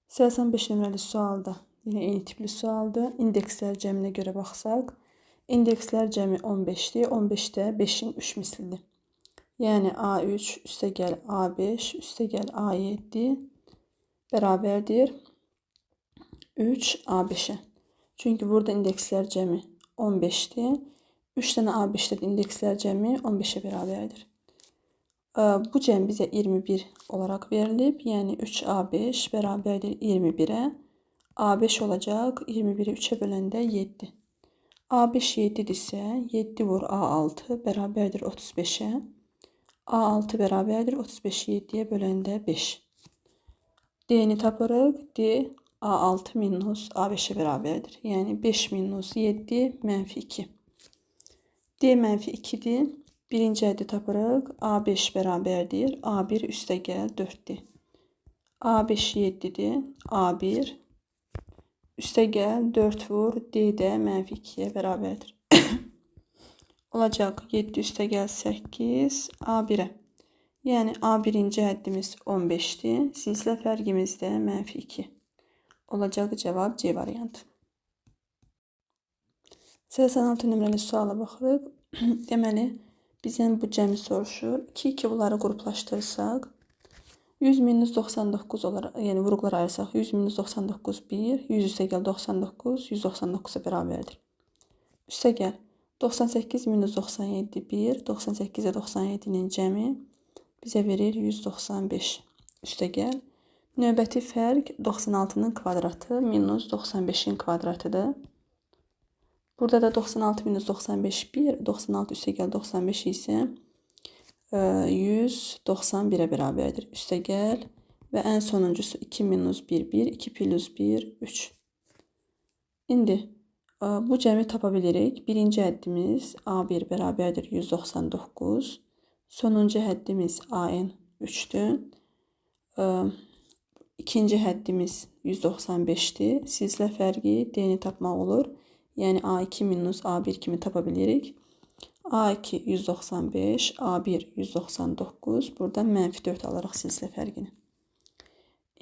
85 nömrəli sualda yenə eyni tipli sualdır. İndekslər cəminə görə baxsaq, indekslər cəmi 15-dir. 15 də 5-in 3 mislidir. Yəni A3 üstə gəl A5 üstə gəl A7 bərabərdir 3 A5-ə. Çünki burada indekslər cəmi 15-dir. 3 dənə A5-də indekslər cəmi 15-ə bərabərdir. Bu cəm bizə 21 olaraq verilib. Yəni 3A5 bərabərdir 21-ə. A5 olacaq 21-i 3-ə böləndə 7. A5 7-dirsə 7 vur A6 bərabərdir 35-ə. A6 bərabərdir 35-i 7-yə böləndə 5. D-ni tapırıq. D A6 minus A5-ə bərabərdir. Yəni 5 minus 7 mənfi 2. D mənfi 2-dir. Birinci əddi tapırıq. A5 bərabərdir. A1 üstə gəl 4-dir. A5 7-dir. A1 üstə gəl 4 vur. D də mənfi 2-yə bərabərdir. Olacaq 7 üstə gəl 8 A1-ə. Yəni A1-inci həddimiz 15-dir. Silsilə fərqimiz də mənfi 2. Olacaq cavab C variantı. 86 nömrəli suala baxırıq. Deməli, bizdən bu cəmi soruşur. 2-2 bunları qruplaşdırsaq, 100 minus 99 olaraq, yəni vuruqlara ayırsaq, 100 minus 99 1, 100 üstə gəl 99, 199-a bərabərdir. Üstə gəl 98 minus 97 1, 98-ə 97-nin cəmi bizə verir 195. Üstə gəl. Növbəti fərq 96-nın kvadratı minus 95-in kvadratıdır. Burada da 96 minus 95 1, 96 üstə gəl 95 isə 191-ə bərabərdir. Üstə gəl və ən sonuncusu 2 minus 1, 1, 2 plus 1, 3. İndi bu cəmi tapa bilirik. Birinci həddimiz A1 bərabərdir 199. Sonuncu həddimiz AN 3-dür. İkinci həddimiz 195-dir. Silsilə fərqi D-ni tapmaq olur. Yəni A2 minus A1 kimi tapa bilirik. A2 195, A1 199. Buradan mənfi 4 alırıq silsilə fərqini.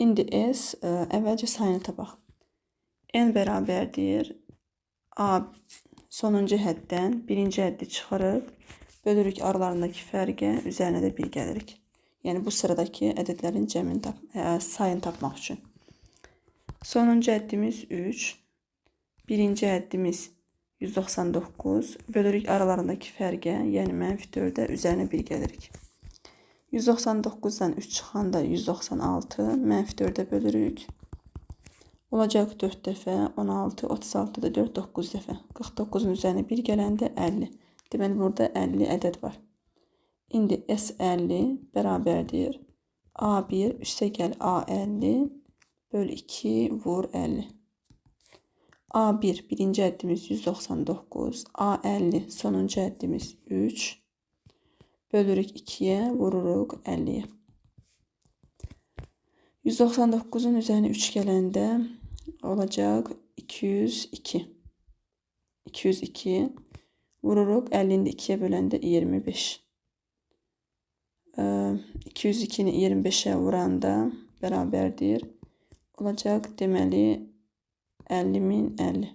İndi S, əvvəlcə sayını tapaq. N bərabərdir A sonuncu həddən birinci həddi çıxarıb, bölürük aralarındakı fərqə, üzərinə də 1 gəlirik. Yəni bu sıradakı ədədlərin cəmini sayını tapmaq üçün. Sonuncu həddimiz 3. Birinci həddimiz 199. Bölürük aralarındakı fərqə, yəni mənfi 4-ə, üzərinə 1 gəlirik. 199-dan 3 çıxanda 196, mənfi 4-ə bölürük. Olacaq 4 dəfə, 16, 36-da 4, 9 dəfə. 49-un üzərinə 1 gələndə 50. Deməli, burada 50 ədəd var. İndi S50 bərabərdir A1 üstə gəl A50 böl 2 vur 50. A1 birinci həddimiz 199, A50 sonuncu həddimiz 3. Bölürük 2-yə, vururuq 50-yə. 199-un üzərinə 3 gələndə olacaq 202. 202 vururuq 50-ni də 2-yə böləndə 25. 202-ni 25-ə vuranda bərabərdir. Olacaq deməli 50.050.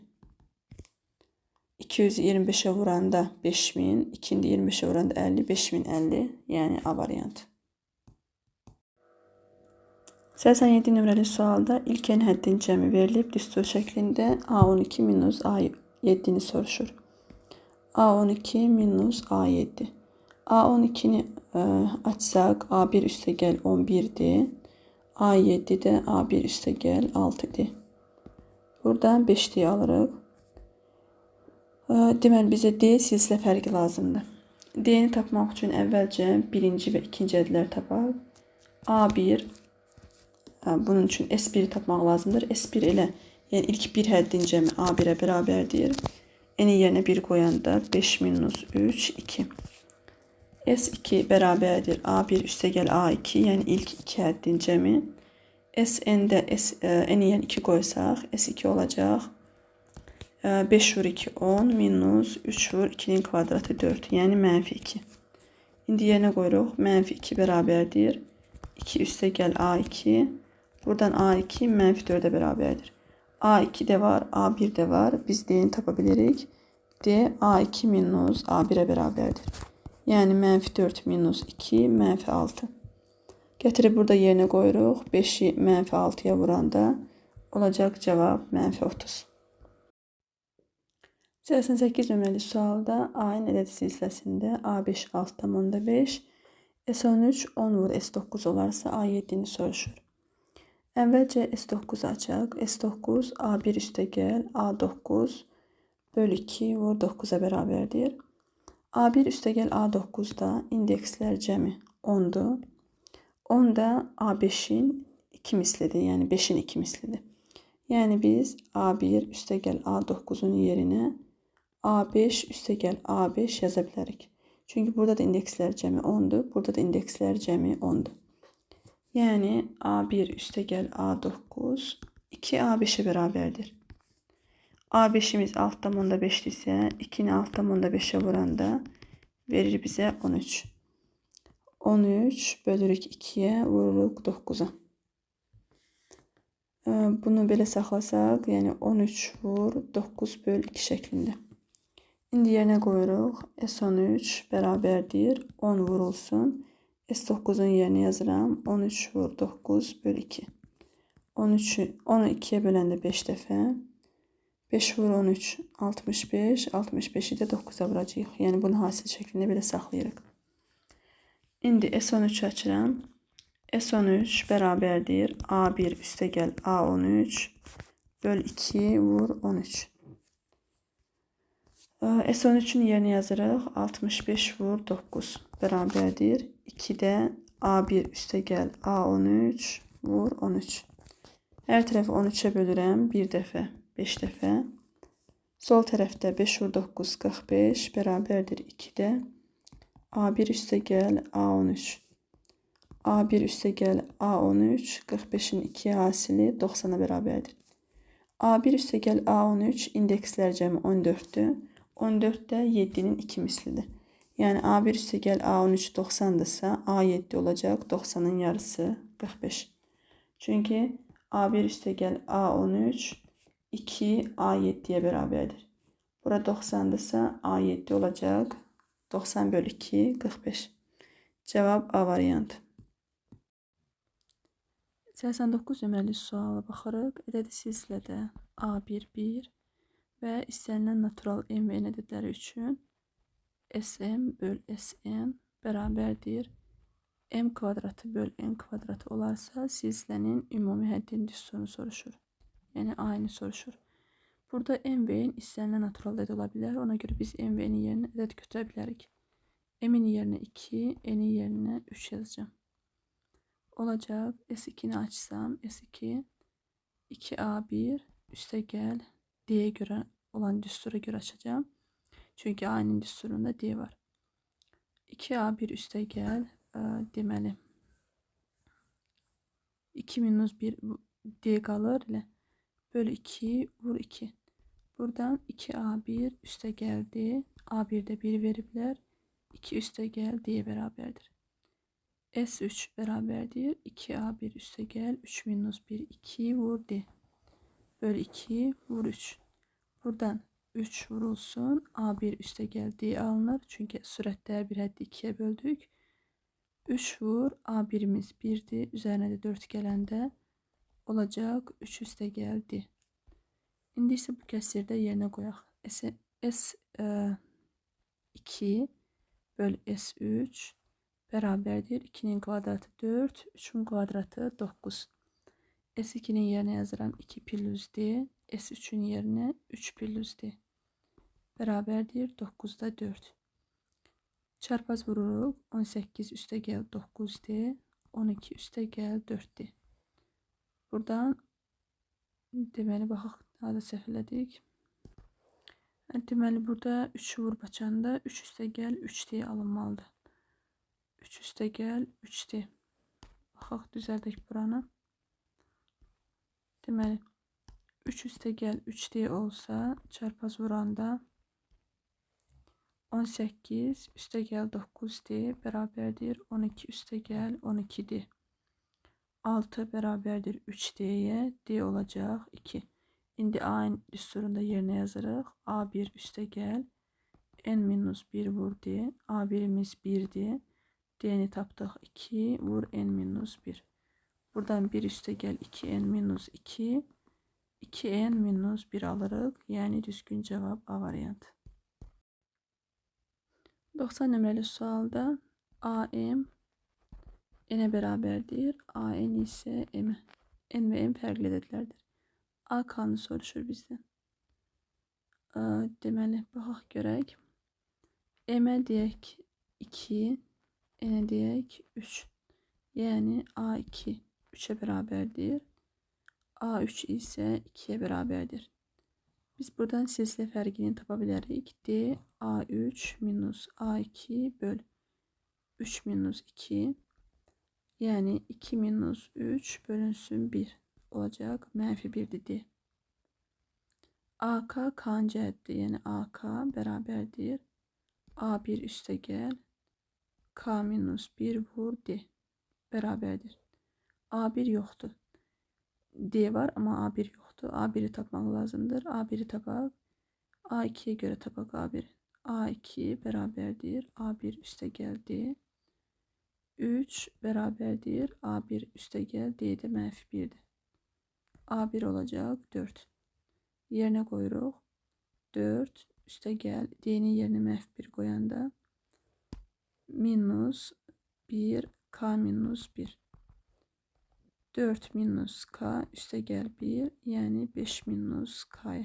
225-ə vuranda 5000, 2-ni də 25-ə vuranda 50, 5050, yəni A variantı. 87 nömrəli sualda ilk n həddin cəmi verilib düstur şəklində A12 minus A7-ni soruşur. A12 minus A7. A12-ni açsaq A1 üstəgəl 11-dir. A7 də A1 üstəgəl 6-dir. Buradan 5D alırıq. Deməli, bizə D silsilə fərqi lazımdır. D-ni tapmaq üçün əvvəlcə birinci və ikinci ədədləri tapaq. A1, bunun üçün S1-i tapmaq lazımdır. S1 elə, yəni ilk bir həddin cəmi A1-ə bərabərdir. N-in yerinə 1 qoyanda 5 minus 3, 2. S2 bərabərdir A1 üstəgəl A2, yəni ilk iki həddin cəmi. SN-də N-in yerinə 2 qoysaq, S2 olacaq. 5 vur 2, 10, minus 3 vur 2-nin kvadratı 4, yəni mənfi 2. İndi yerinə qoyuruq, mənfi 2 bərabərdir. 2 üstəgəl A2. Buradan A2 mənfi 4-ə bərabərdir. A2 də var, A1 də var. Biz D-ni tapa bilirik. D A2 minus A1-ə bərabərdir. Yəni mənfi 4 minus 2, mənfi 6. Gətirib burada yerinə qoyuruq. 5-i mənfi 6-ya vuranda olacaq cavab mənfi 30. 88 nömrəli sualda A-ın ədəd silsiləsində A5 6,5, S13 10 vur S9 olarsa A7-ni soruşur. Əvvəlcə S9 açaq. S9 A1 üstəgəl A9 böl 2 vur 9-a bərabərdir. A1 üstəgəl A9-da indekslər cəmi 10-dur. 10 da A5-in 2 mislidir, yəni 5-in 2 mislidir. Yəni biz A1 üstəgəl A9-un yerinə A5 üstəgəl A5 yaza bilərik. Çünki burada da indekslər cəmi 10-dur, burada da indekslər cəmi 10-dur. Yəni A1 üstəgəl A9 2A5-ə bərabərdir. A5-imiz 6,5 isə 2-ni 6,5-ə vuranda verir bizə 13. 13 bölürük 2-yə, vururuq 9-a. Bunu belə saxlasaq, yəni 13 vur 9 böl 2 şəklində. İndi yerinə qoyuruq. S13 bərabərdir. 10 vurulsun. S9-un yerinə yazıram. 13 vur 9 böl 2. 13-ü 10-u 2-yə böləndə 5 dəfə. 5 vur 13, 65. 65-i də 9-a vuracağıq. Yəni bunu hasil şəklində belə saxlayırıq. İndi S13 açıram. S13 bərabərdir. A1 üstəgəl A13 böl 2 vur 13. S13-ün yerinə yazırıq. 65 vur 9 bərabərdir. 2-də A1 üstəgəl A13 vur 13. Hər tərəfi 13-ə bölürəm. 1 dəfə, 5 dəfə. Sol tərəfdə 5 vur 9, 45 bərabərdir 2-də A1 üstəgəl A13. A1 üstəgəl A13, 45-in 2 hasili 90-a bərabərdir. A1 üstəgəl A13 indekslər cəmi 14-dür. 14 də 7-nin 2 mislidir. Yəni A1 üstəgəl A13 90-dırsa, A7 olacaq 90-ın yarısı 45. Çünki A1 üstəgəl A13 2 A7-yə bərabərdir. Bura 90-dırsa, A7 olacaq 90 bölü 2 45. Cavab A variantı. 89 nömrəli suala baxırıq. Ədədi silsilədə A1, 1 və istənilən natural M və N ədədləri üçün SM böl SN bərabərdir. M kvadratı böl N kvadratı olarsa silsilənin ümumi həddinin düsturunu soruşur. Yəni A-ni soruşur. Burada M və N istənilən natural ədəd ola bilər. Ona görə biz M və N-in yerinə ədəd götürə bilərik. M-in yerinə 2, N-in yerinə 3 yazacağam. Olacaq S2-ni açsam S2 2A1 üstəgəl D-yə görə olan düstura görə açacağam. Çünki A-nin düsturunda D var. 2A1 üstəgəl deməli 2 minus 1 D qalır ilə böl 2 vur 2. Buradan 2A1 üstəgəl D, A1-də 1 veriblər. 2 üstəgəl D-yə bərabərdir. S3 bərabərdir. 2A1 üstəgəl 3 minus 1 2 vur D. Böl 2 vur 3. Buradan 3 vurulsun. A1 üstəgəl D alınır. Çünki sürətdə bir həddi 2-yə böldük. 3 vur, A1-imiz 1-dir. Üzərinə də 4 gələndə olacaq 3 üstə gəl D. İndi isə bu kəsirdə yerinə qoyaq. S2 böl S3 bərabərdir. 2-nin kvadratı 4, 3-ün kvadratı 9. S2-nin yerinə yazıram 2 plus D, S3-ün yerinə 3 plus D. Bərabərdir 9-da 4. Çarpaz vururuq. 18 üstə gəl 9D, 12 üstə gəl 4D. Buradan deməli baxaq, daha da səhv elədik. Deməli burada 3 vurub açanda 3 üstə gəl 3D alınmalıdır. 3 üstə gəl 3D. Baxaq, düzəldək buranı. Deməli 3 üstə gəl 3D olsa çarpaz vuranda 18 üstə gəl 9D bərabərdir 12 üstə gəl 12D. 6 bərabərdir 3D-yə, D olacaq 2. İndi A-ın düsturunda yerinə yazırıq. A1 üstə gəl N minus 1 vur D. A1-imiz 1-dir. D-ni tapdıq 2 vur N minus 1. Buradan 1 üstə gəl 2N minus 2. 2N minus 1 alırıq. Yəni düzgün cavab A variantı. 90 nömrəli sualda AM N-ə bərabərdir. AN isə M-ə. N və M fərqli ədədlərdir. AK-nı soruşur bizdən. Deməli, baxaq görək. M-ə deyək 2, N-ə deyək 3. Yəni A2 3-ə bərabərdir. A3 isə 2-yə bərabərdir. Biz buradan silsilə fərqini tapa bilərik. D A3 minus A2 böl 3 minus 2. Yəni 2 minus 3 bölünsün 1 olacaq. Mənfi 1-dir D. AK K-nın cəhətdir. Yəni AK bərabərdir. A1 üstə gəl. K minus 1 vur D bərabərdir. A1 yoxdur. D var, amma A1 yoxdur. A1-i tapmaq lazımdır. A1-i tapaq. A2-yə görə tapaq A1. A2 bərabərdir. A1 üstə gəl D. 3 bərabərdir. A1 üstə gəl D də mənfi 1-dir. A1 olacaq 4. Yerinə qoyuruq. 4 üstə gəl. D-nin yerinə mənfi 1 qoyanda minus 1 K minus 1. 4 minus K üstə gəl 1, yəni 5 minus K-ya.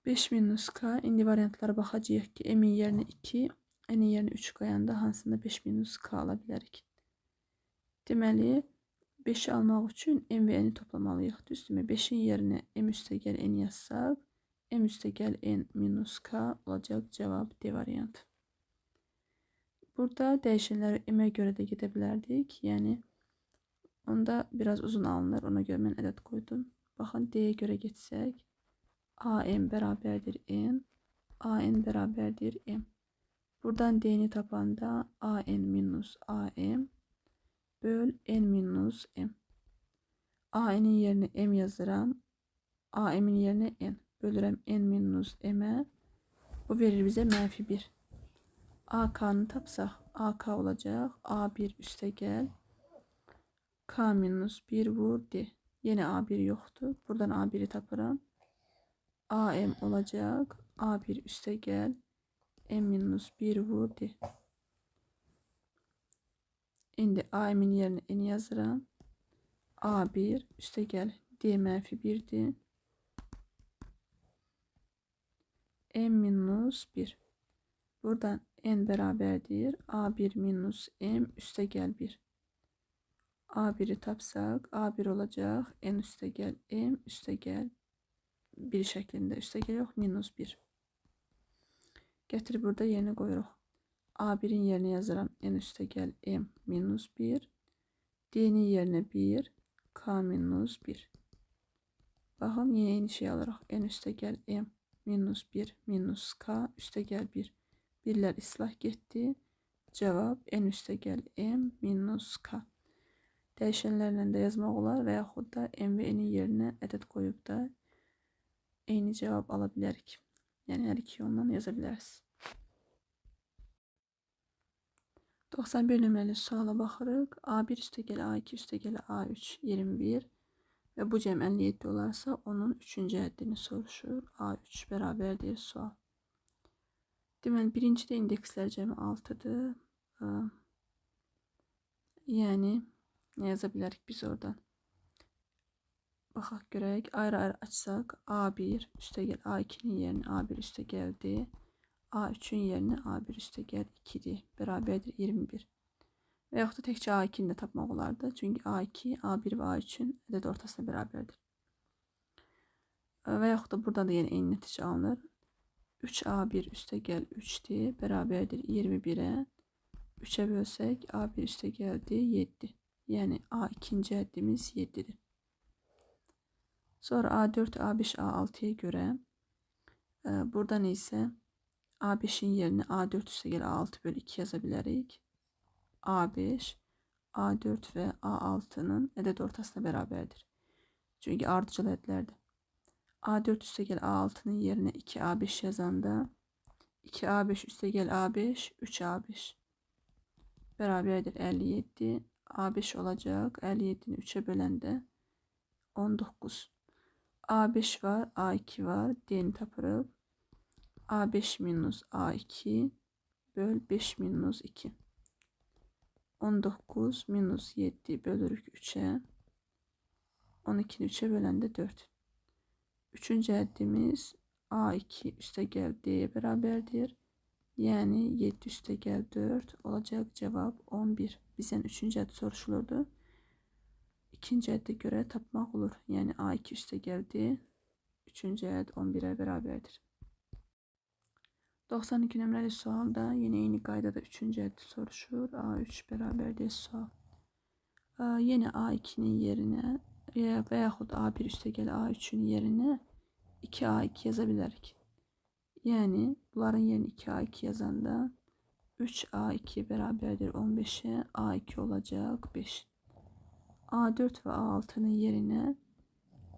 5 minus K. İndi variantlara baxacağıq ki, M-in yerinə 2, N-in yerinə 3 qoyanda hansında 5 minus K ala bilərik. Deməli, 5-i almaq üçün M və N-i toplamalıyıq. Düzdürmü? 5-in yerinə M üstə gəl N yazsaq, M üstə gəl N minus K olacaq cavab D variantı. Burada dəyişənləri M-ə görə də gedə bilərdik. Yəni, onda biraz uzun alınır. Ona görə mən ədəd qoydum. Baxın, D-yə görə getsək, AM bərabərdir N, AN bərabərdir M. Buradan D-ni tapanda AN minus AM böl N minus M. AN-in yerinə M yazıram. AM-in yerinə N. Bölürəm N minus M-ə. Bu verir bizə mənfi 1. AK-nı tapsaq, AK olacaq. A1 üstə gəl. K minus 1 vur D. Yenə A1 yoxdur. Buradan A1-i tapıram. AM olacaq. A1 üstə gəl. M minus 1 vur D. İndi AM-in yerinə N yazıram. A1 üstə gəl. D mənfi 1-dir. M minus 1. Buradan N bərabərdir. A1 minus M üstə gəl 1. A1-i tapsaq, A1 olacaq. N üstə gəl M üstə gəl 1 şəklində. Üstə gəl yox, minus 1. Gətirib burada yerinə qoyuruq. A1-in yerinə yazıram. N üstə gəl M minus 1. D-nin yerinə 1. K minus 1. Baxın, yenə eyni şey alırıq. N üstə gəl M minus 1 minus K üstə gəl 1. Birlər islah getdi. Cavab N üstə gəl M minus K. Dəyişənlərlə də yazmaq olar və yaxud da M və N-in yerinə ədəd qoyub da eyni cavab ala bilərik. Yəni, hər iki yolla yaza bilərsiniz. 91 nömrəli suala baxırıq. A1 üstəgəl A2 üstəgəl A3 21 və bu cəm 57 olarsa onun 3-cü həddini soruşur. A3 bərabərdir sual. Deməli, birincidə indekslər cəmi 6-dır. Yəni, nə yaza bilərik biz oradan? Baxaq görək. Ayrı-ayrı açsaq A1 üstəgəl A2-nin yerinə A1 üstəgəl D, A3-ün yerinə A1 üstəgəl 2-dir. Bərabərdir 21. Və yaxud da təkcə A2-ni də tapmaq olardı. Çünki A2, A1 və A3-ün ədəd ortasına bərabərdir. Və yaxud da buradan da yenə eyni nəticə alınır. 3A1 üstəgəl 3-dir. Bərabərdir 21-ə. 3-ə bölsək A1 üstəgəl D 7. Yəni A2-ci həddimiz 7-dir. Sonra A4, A5, A6-ya görə buradan isə A5-in yerinə A4 üstəgəl A6 bölü 2 yaza bilərik. A5, A4 və A6-nın ədəd ortasına bərabərdir. Çünki ardıcıl ədlərdir. A4 üstəgəl A6-nın yerinə 2A5 yazanda 2A5 üstəgəl A5, 3A5 bərabərdir 57. A5 olacaq. 57-ni 3-ə böləndə 19. A5 var, A2 var. D-ni tapırıq. A5 minus A2 böl 5 minus 2. 19 minus 7 bölürük 3'e. 12'ni 3'e böləndə 4. Üçüncü həddimiz A2 üstəgəl D-yə bərabərdir. Yəni 7 üstəgəl 4 olacaq cavab 11. Bizdən üçüncü hədd soruşulurdu. İkinci həddə görə tapmaq olur. Yəni A2 üstəgəl D, üçüncü hədd 11-ə bərabərdir. 92 nömrəli sualda yenə eyni qaydada üçüncü həddi soruşur. A3 bərabərdir sual. Yenə A2-nin yerinə və yaxud A1 üstəgəl A3-ün yerinə 2A2 yaza bilərik. Yəni bunların yerinə 2A2 yazanda 3A2 bərabərdir 15-ə, A2 olacaq 5. A4 və A6-nın yerinə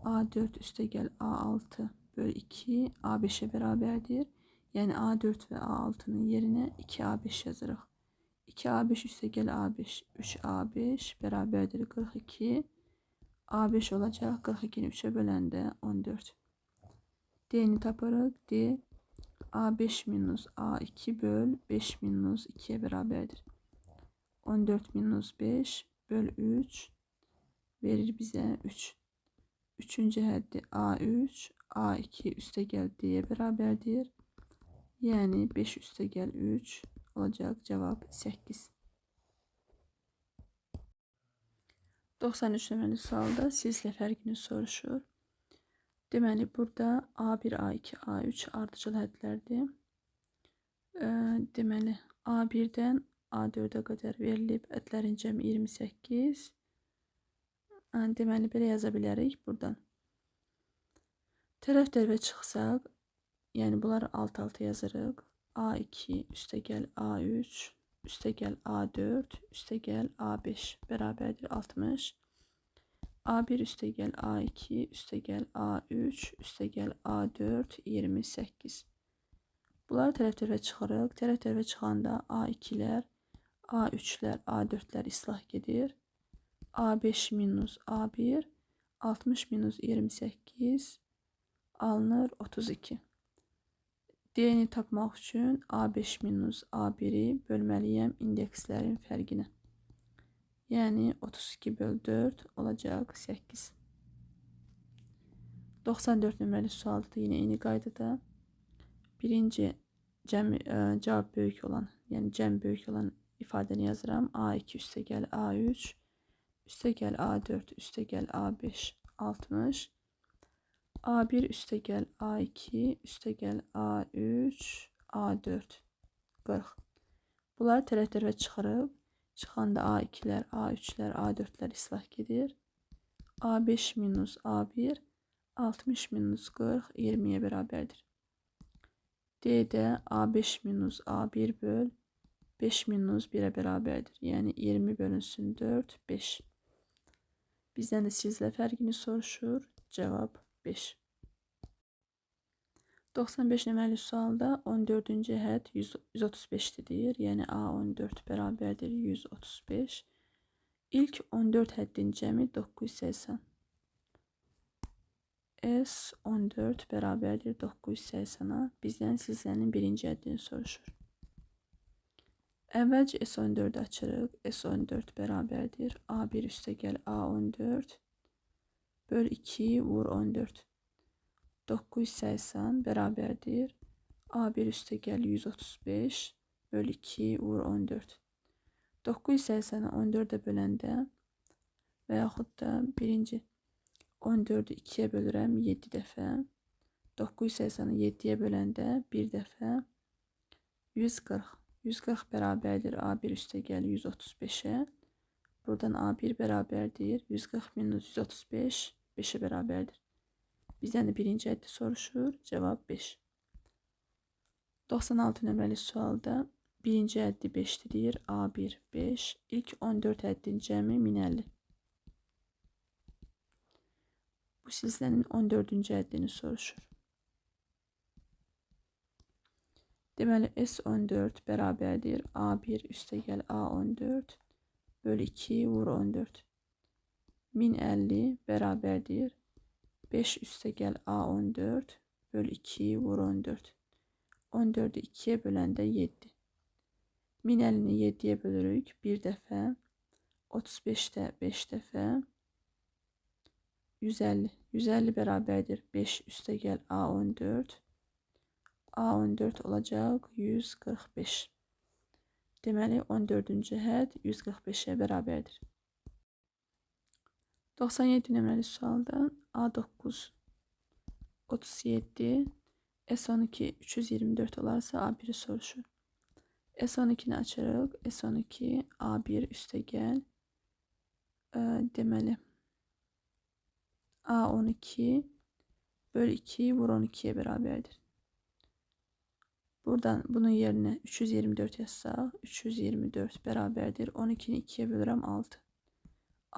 A4 üstəgəl A6 bölü 2 A5-ə bərabərdir. Yəni A4 və A6-nın yerinə 2A5 yazırıq. 2A5 üstəgəl A5, 3A5 bərabərdir 42. A5 olacaq 42-ni 3-ə böləndə 14. D-ni tapırıq. D A5 minus A2 böl 5 minus 2-yə bərabərdir. 14 minus 5 böl 3 verir bizə 3. Üçüncü həddi A3, A2 üstəgəl D-yə bərabərdir. Yəni 5 üstəgəl 3 olacaq cavab 8. 93 nömrəli sualda silsilə fərqini soruşur. Deməli, burada A1, A2, A3 ardıcıl hədlərdir. Deməli, A1-dən A4-ə qədər verilib ədlərin cəmi 28. Deməli, belə yaza bilərik buradan. Tərəf tərəfə çıxsaq, yəni bunları alt-alta yazırıq. A2 üstəgəl A3 üstəgəl A4 üstəgəl A5 bərabərdir 60. A1 üstəgəl A2 üstəgəl A3 üstəgəl A4 28. Bunları tərəf tərəfə çıxırıq. Tərəf tərəfə çıxanda A2-lər, A3-lər, A4-lər islah gedir. A5 minus A1 60 minus 28 alınır 32. D-ni tapmaq üçün A5 minus A1-i bölməliyəm indekslərin fərqinə. Yəni 32 böl 4 olacaq 8. 94 nömrəli sualda da yenə eyni qaydada birinci cəm, cavab böyük olan, yəni cəm böyük olan ifadəni yazıram. A2 üstəgəl A3 üstəgəl A4 üstəgəl A5 60. A1 üstəgəl A2 üstəgəl A3 A4 40. Bunları tərəf tərəfə çıxırıq. Çıxanda A2-lər, A3-lər, A4-lər islah gedir. A5 minus A1 60 minus 40 20-yə bərabərdir. D-də A5 minus A1 böl 5 minus 1-ə bərabərdir. Yəni 20 bölünsün 4, 5. Bizdən də silsilə fərqini soruşur. Cavab 5. 95 nömrəli sualda 14-cü hədd 135-dir deyir. Yəni A14 bərabərdir 135. İlk 14 həddin cəmi 980. S14 bərabərdir 980-a. Bizdən silsilənin birinci həddini soruşur. Əvvəlcə S14-ü açırıq. S14 bərabərdir A1 üstəgəl A14 böl 2 vur 14. 980 bərabərdir A1 üstəgəl 135 böl 2 vur 14. 980-i 14-ə böləndə və yaxud da birinci 14-ü 2-yə bölürəm 7 dəfə. 980-i 7-yə böləndə 1 dəfə 140. 140 bərabərdir A1 üstəgəl 135-ə. Buradan A1 bərabərdir 140 minus 135 5-ə bərabərdir. Bizdən də birinci həddi soruşur. Cavab 5. 96 nömrəli sualda birinci həddi 5-dir deyir. A1 5. İlk 14 həddin cəmi 1050. Bu silsilənin 14-cü həddini soruşur. Deməli S14 bərabərdir A1 üstəgəl A14 böl 2 vur 14. 1050 bərabərdir 5 üstəgəl A14 böl 2 vur 14. 14-ü 2-yə böləndə 7. 1050-ni 7-yə bölürük 1 dəfə. 35-də 5 dəfə. 150. 150 bərabərdir 5 üstəgəl A14. A14 olacaq 145. Deməli 14-cü hədd 145-ə bərabərdir. 97 nömrəli sualda A9 37, S12 324 olarsa A1-i soruşur. S12-ni açırıq. S12 A1 üstəgəl deməli A12 böl 2 vur 12-yə bərabərdir. Buradan bunun yerinə 324 yazsaq, 324 bərabərdir. 12-ni 2-yə bölürəm 6.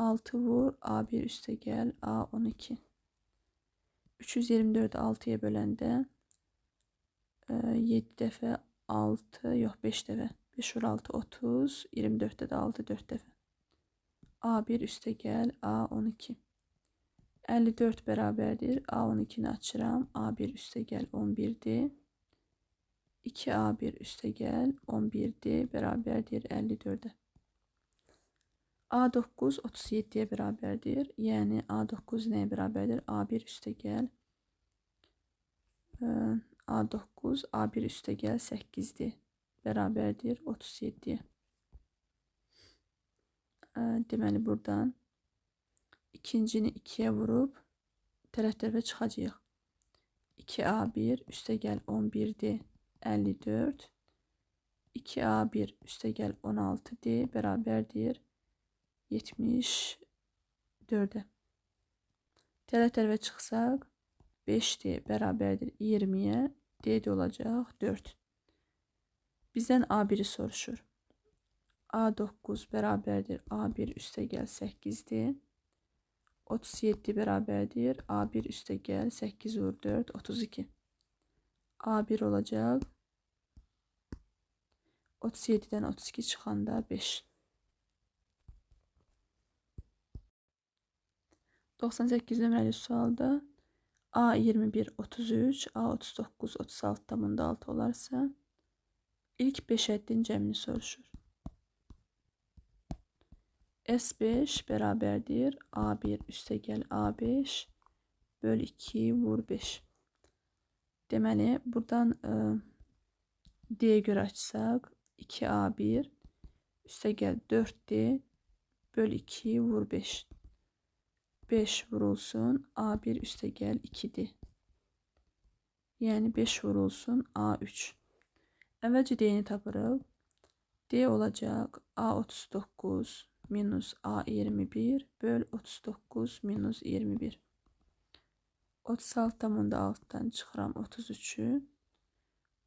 6 vur A1 üstəgəl A12. 324-ü 6-ya böləndə 7 dəfə 6, yox 5 dəfə. 5 vur 6 30, 24-də də 6 4 dəfə. A1 üstəgəl A12. 54 bərabərdir. A12-ni açıram. A1 üstəgəl 11-dir. 2A1 üstəgəl 11-dir bərabərdir 54-ə. A9 37-yə bərabərdir. Yəni A9 nəyə bərabərdir? A1 üstəgəl A9 A1 üstəgəl 8-dir. Bərabərdir 37-yə. Deməli buradan ikincini 2-yə vurub tərəf-tərəfə çıxacağıq. 2A1 üstəgəl 11-dir 54. 2A1 üstəgəl 16-dir bərabərdir 74-ə. Tərəf-tərəfə çıxsaq 5D bərabərdir 20-yə, D də olacaq 4. Bizdən A1-i soruşur. A9 bərabərdir A1 üstəgəl 8-dir. 37 bərabərdir A1 üstəgəl 8 vur 4, 32. A1 olacaq 37-dən 32 çıxanda 5. 98 nömrəli sualda A21 33, A39 36,6 olarsa ilk 5 həddin cəmini soruşur. S5 bərabərdir A1 üstəgəl A5 böl 2 vur 5. Deməli, buradan D-yə görə açsaq 2A1 üstəgəl 4D böl 2 vur 5. 5 vurulsun A1 üstəgəl 2D. Yəni 5 vurulsun A3. Əvvəlcə D-ni tapırıq. D olacaq A39 minus A21 böl 39 minus 21. 36,6-dan çıxıram 33-ü.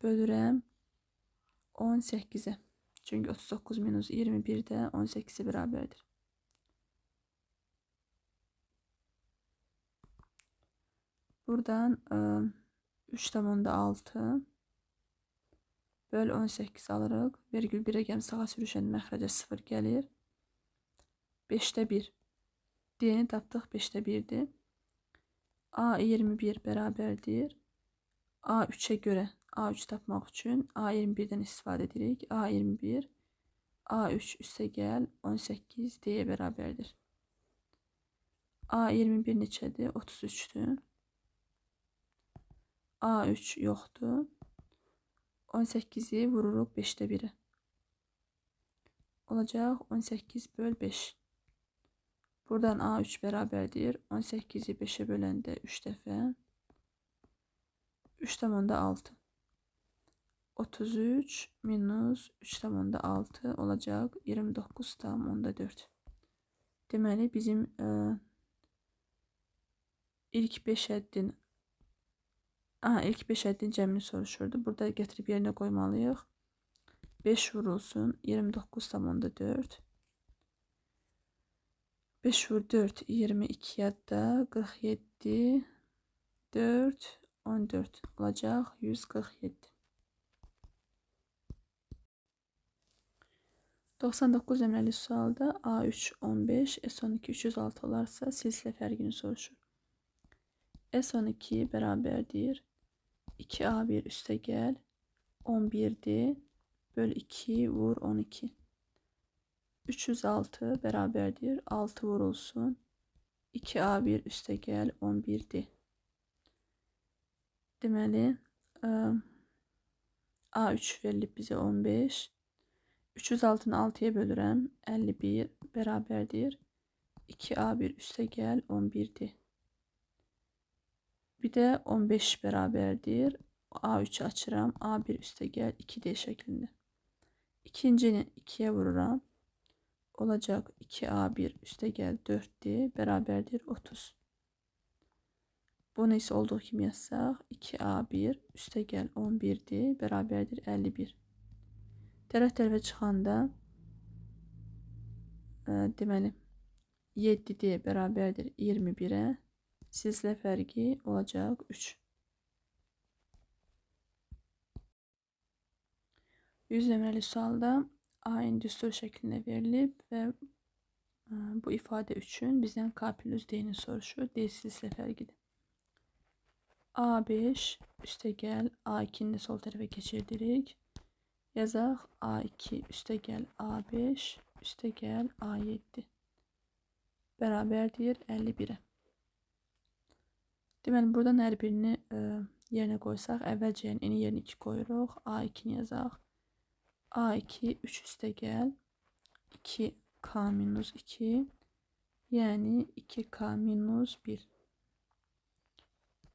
Bölürəm 18-ə. Çünki 39 minus 21 də 18-ə bərabərdir. Buradan 3,6 böl 18 alırıq. Vergül 1 rəqəm sağa sürüşəndə məxrəcə 0 gəlir. 5-də 1. D-ni tapdıq, 5-də 1-dir. A21 bərabərdir. A3-ə görə A3 tapmaq üçün A21-dən istifadə edirik. A21, A3 üstə gəl 18 D-yə bərabərdir. A21 neçədir? 33-dür. A3 yoxdur. 18-i vururuq 5-də 1-ə. Olacaq 18 böl 5. Buradan A3 bərabərdir. 18-i 5-ə böləndə 3 dəfə. 3,6. 33 minus 3,6 olacaq 29,4. Deməli, bizim ilk 5 həddin ilk 5 həddin cəmini soruşurdu. Burada gətirib yerinə qoymalıyıq. 5 vurulsun 29,4. 5 vur 4, 22 yadda 47, 4, 14 olacaq 147. 99 nömrəli sualda A3 15, S12 306 olarsa silsilə fərqini soruşur. S12 bərabərdir. 2A1 üstə gəl 11D böl 2 vur 12. 306 bərabərdir. 6 vurulsun. 2A1 üstə gəl 11D. Deməli, A3 verilib bizə 15. 306-nı 6-ya bölürəm. 51 bərabərdir. 2A1 üstə gəl 11D. Bir də 15 bərabərdir. A3-ü açıram. A1 üstə gəl 2D şəklində. İkincini 2-yə vururam. Olacaq 2A1 üstə gəl 4D bərabərdir 30. Bunu isə olduğu kimi yazsaq 2A1 üstə gəl 11D bərabərdir 51. Tərəf tərəfə çıxanda deməli 7D bərabərdir 21-ə. Silsilə fərqi olacaq 3. 100 nömrəli sualda A-in düstur şəklində verilib və bu ifadə üçün bizdən K plus D-ni soruşur. D silsilə fərqidir. A5 üstə gəl A2-ni də sol tərəfə keçirdirik. Yazaq A2 üstə gəl A5 üstə gəl A7 bərabərdir 51-ə. Deməli, buradan hər birini yerinə qoysaq, əvvəlcə yəni n-i yerinə 2 qoyuruq. A2-ni yazaq. A2 3 üstə gəl 2K minus 2, yəni 2K minus 1.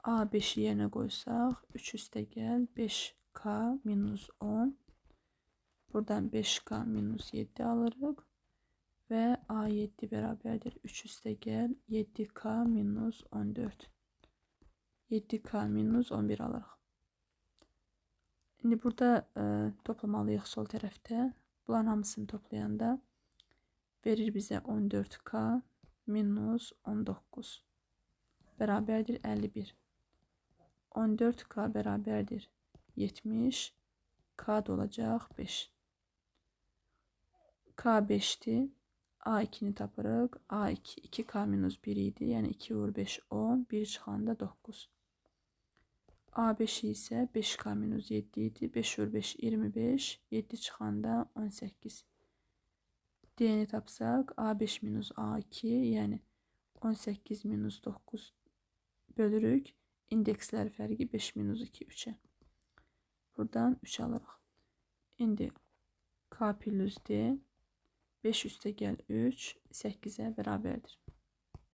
A5-i yerinə qoysaq, 3 üstə gəl 5K minus 10. Buradan 5K minus 7 alırıq və A7 bərabərdir 3 üstə gəl 7K minus 14. 7K minus 11 alırıq. İndi burada toplamalıyıq sol tərəfdə. Bunların hamısını toplayanda verir bizə 14K minus 19 bərabərdir 51. 14K bərabərdir 70. K da olacaq 5. K 5-dir. A2-ni tapırıq. A2 2K minus 1 idi. Yəni 2 vur 5 10. 1 çıxanda 9. A5 isə 5K minus 7 idi. 5 vur 5 25. 7 çıxanda 18. D-ni tapsaq A5 minus A2, yəni 18 minus 9 bölürük. İndekslər fərqi 5 minus 2 3-ə. Buradan 3 alırıq. İndi K plus D 5 üstə gəl 3 8-ə bərabərdir.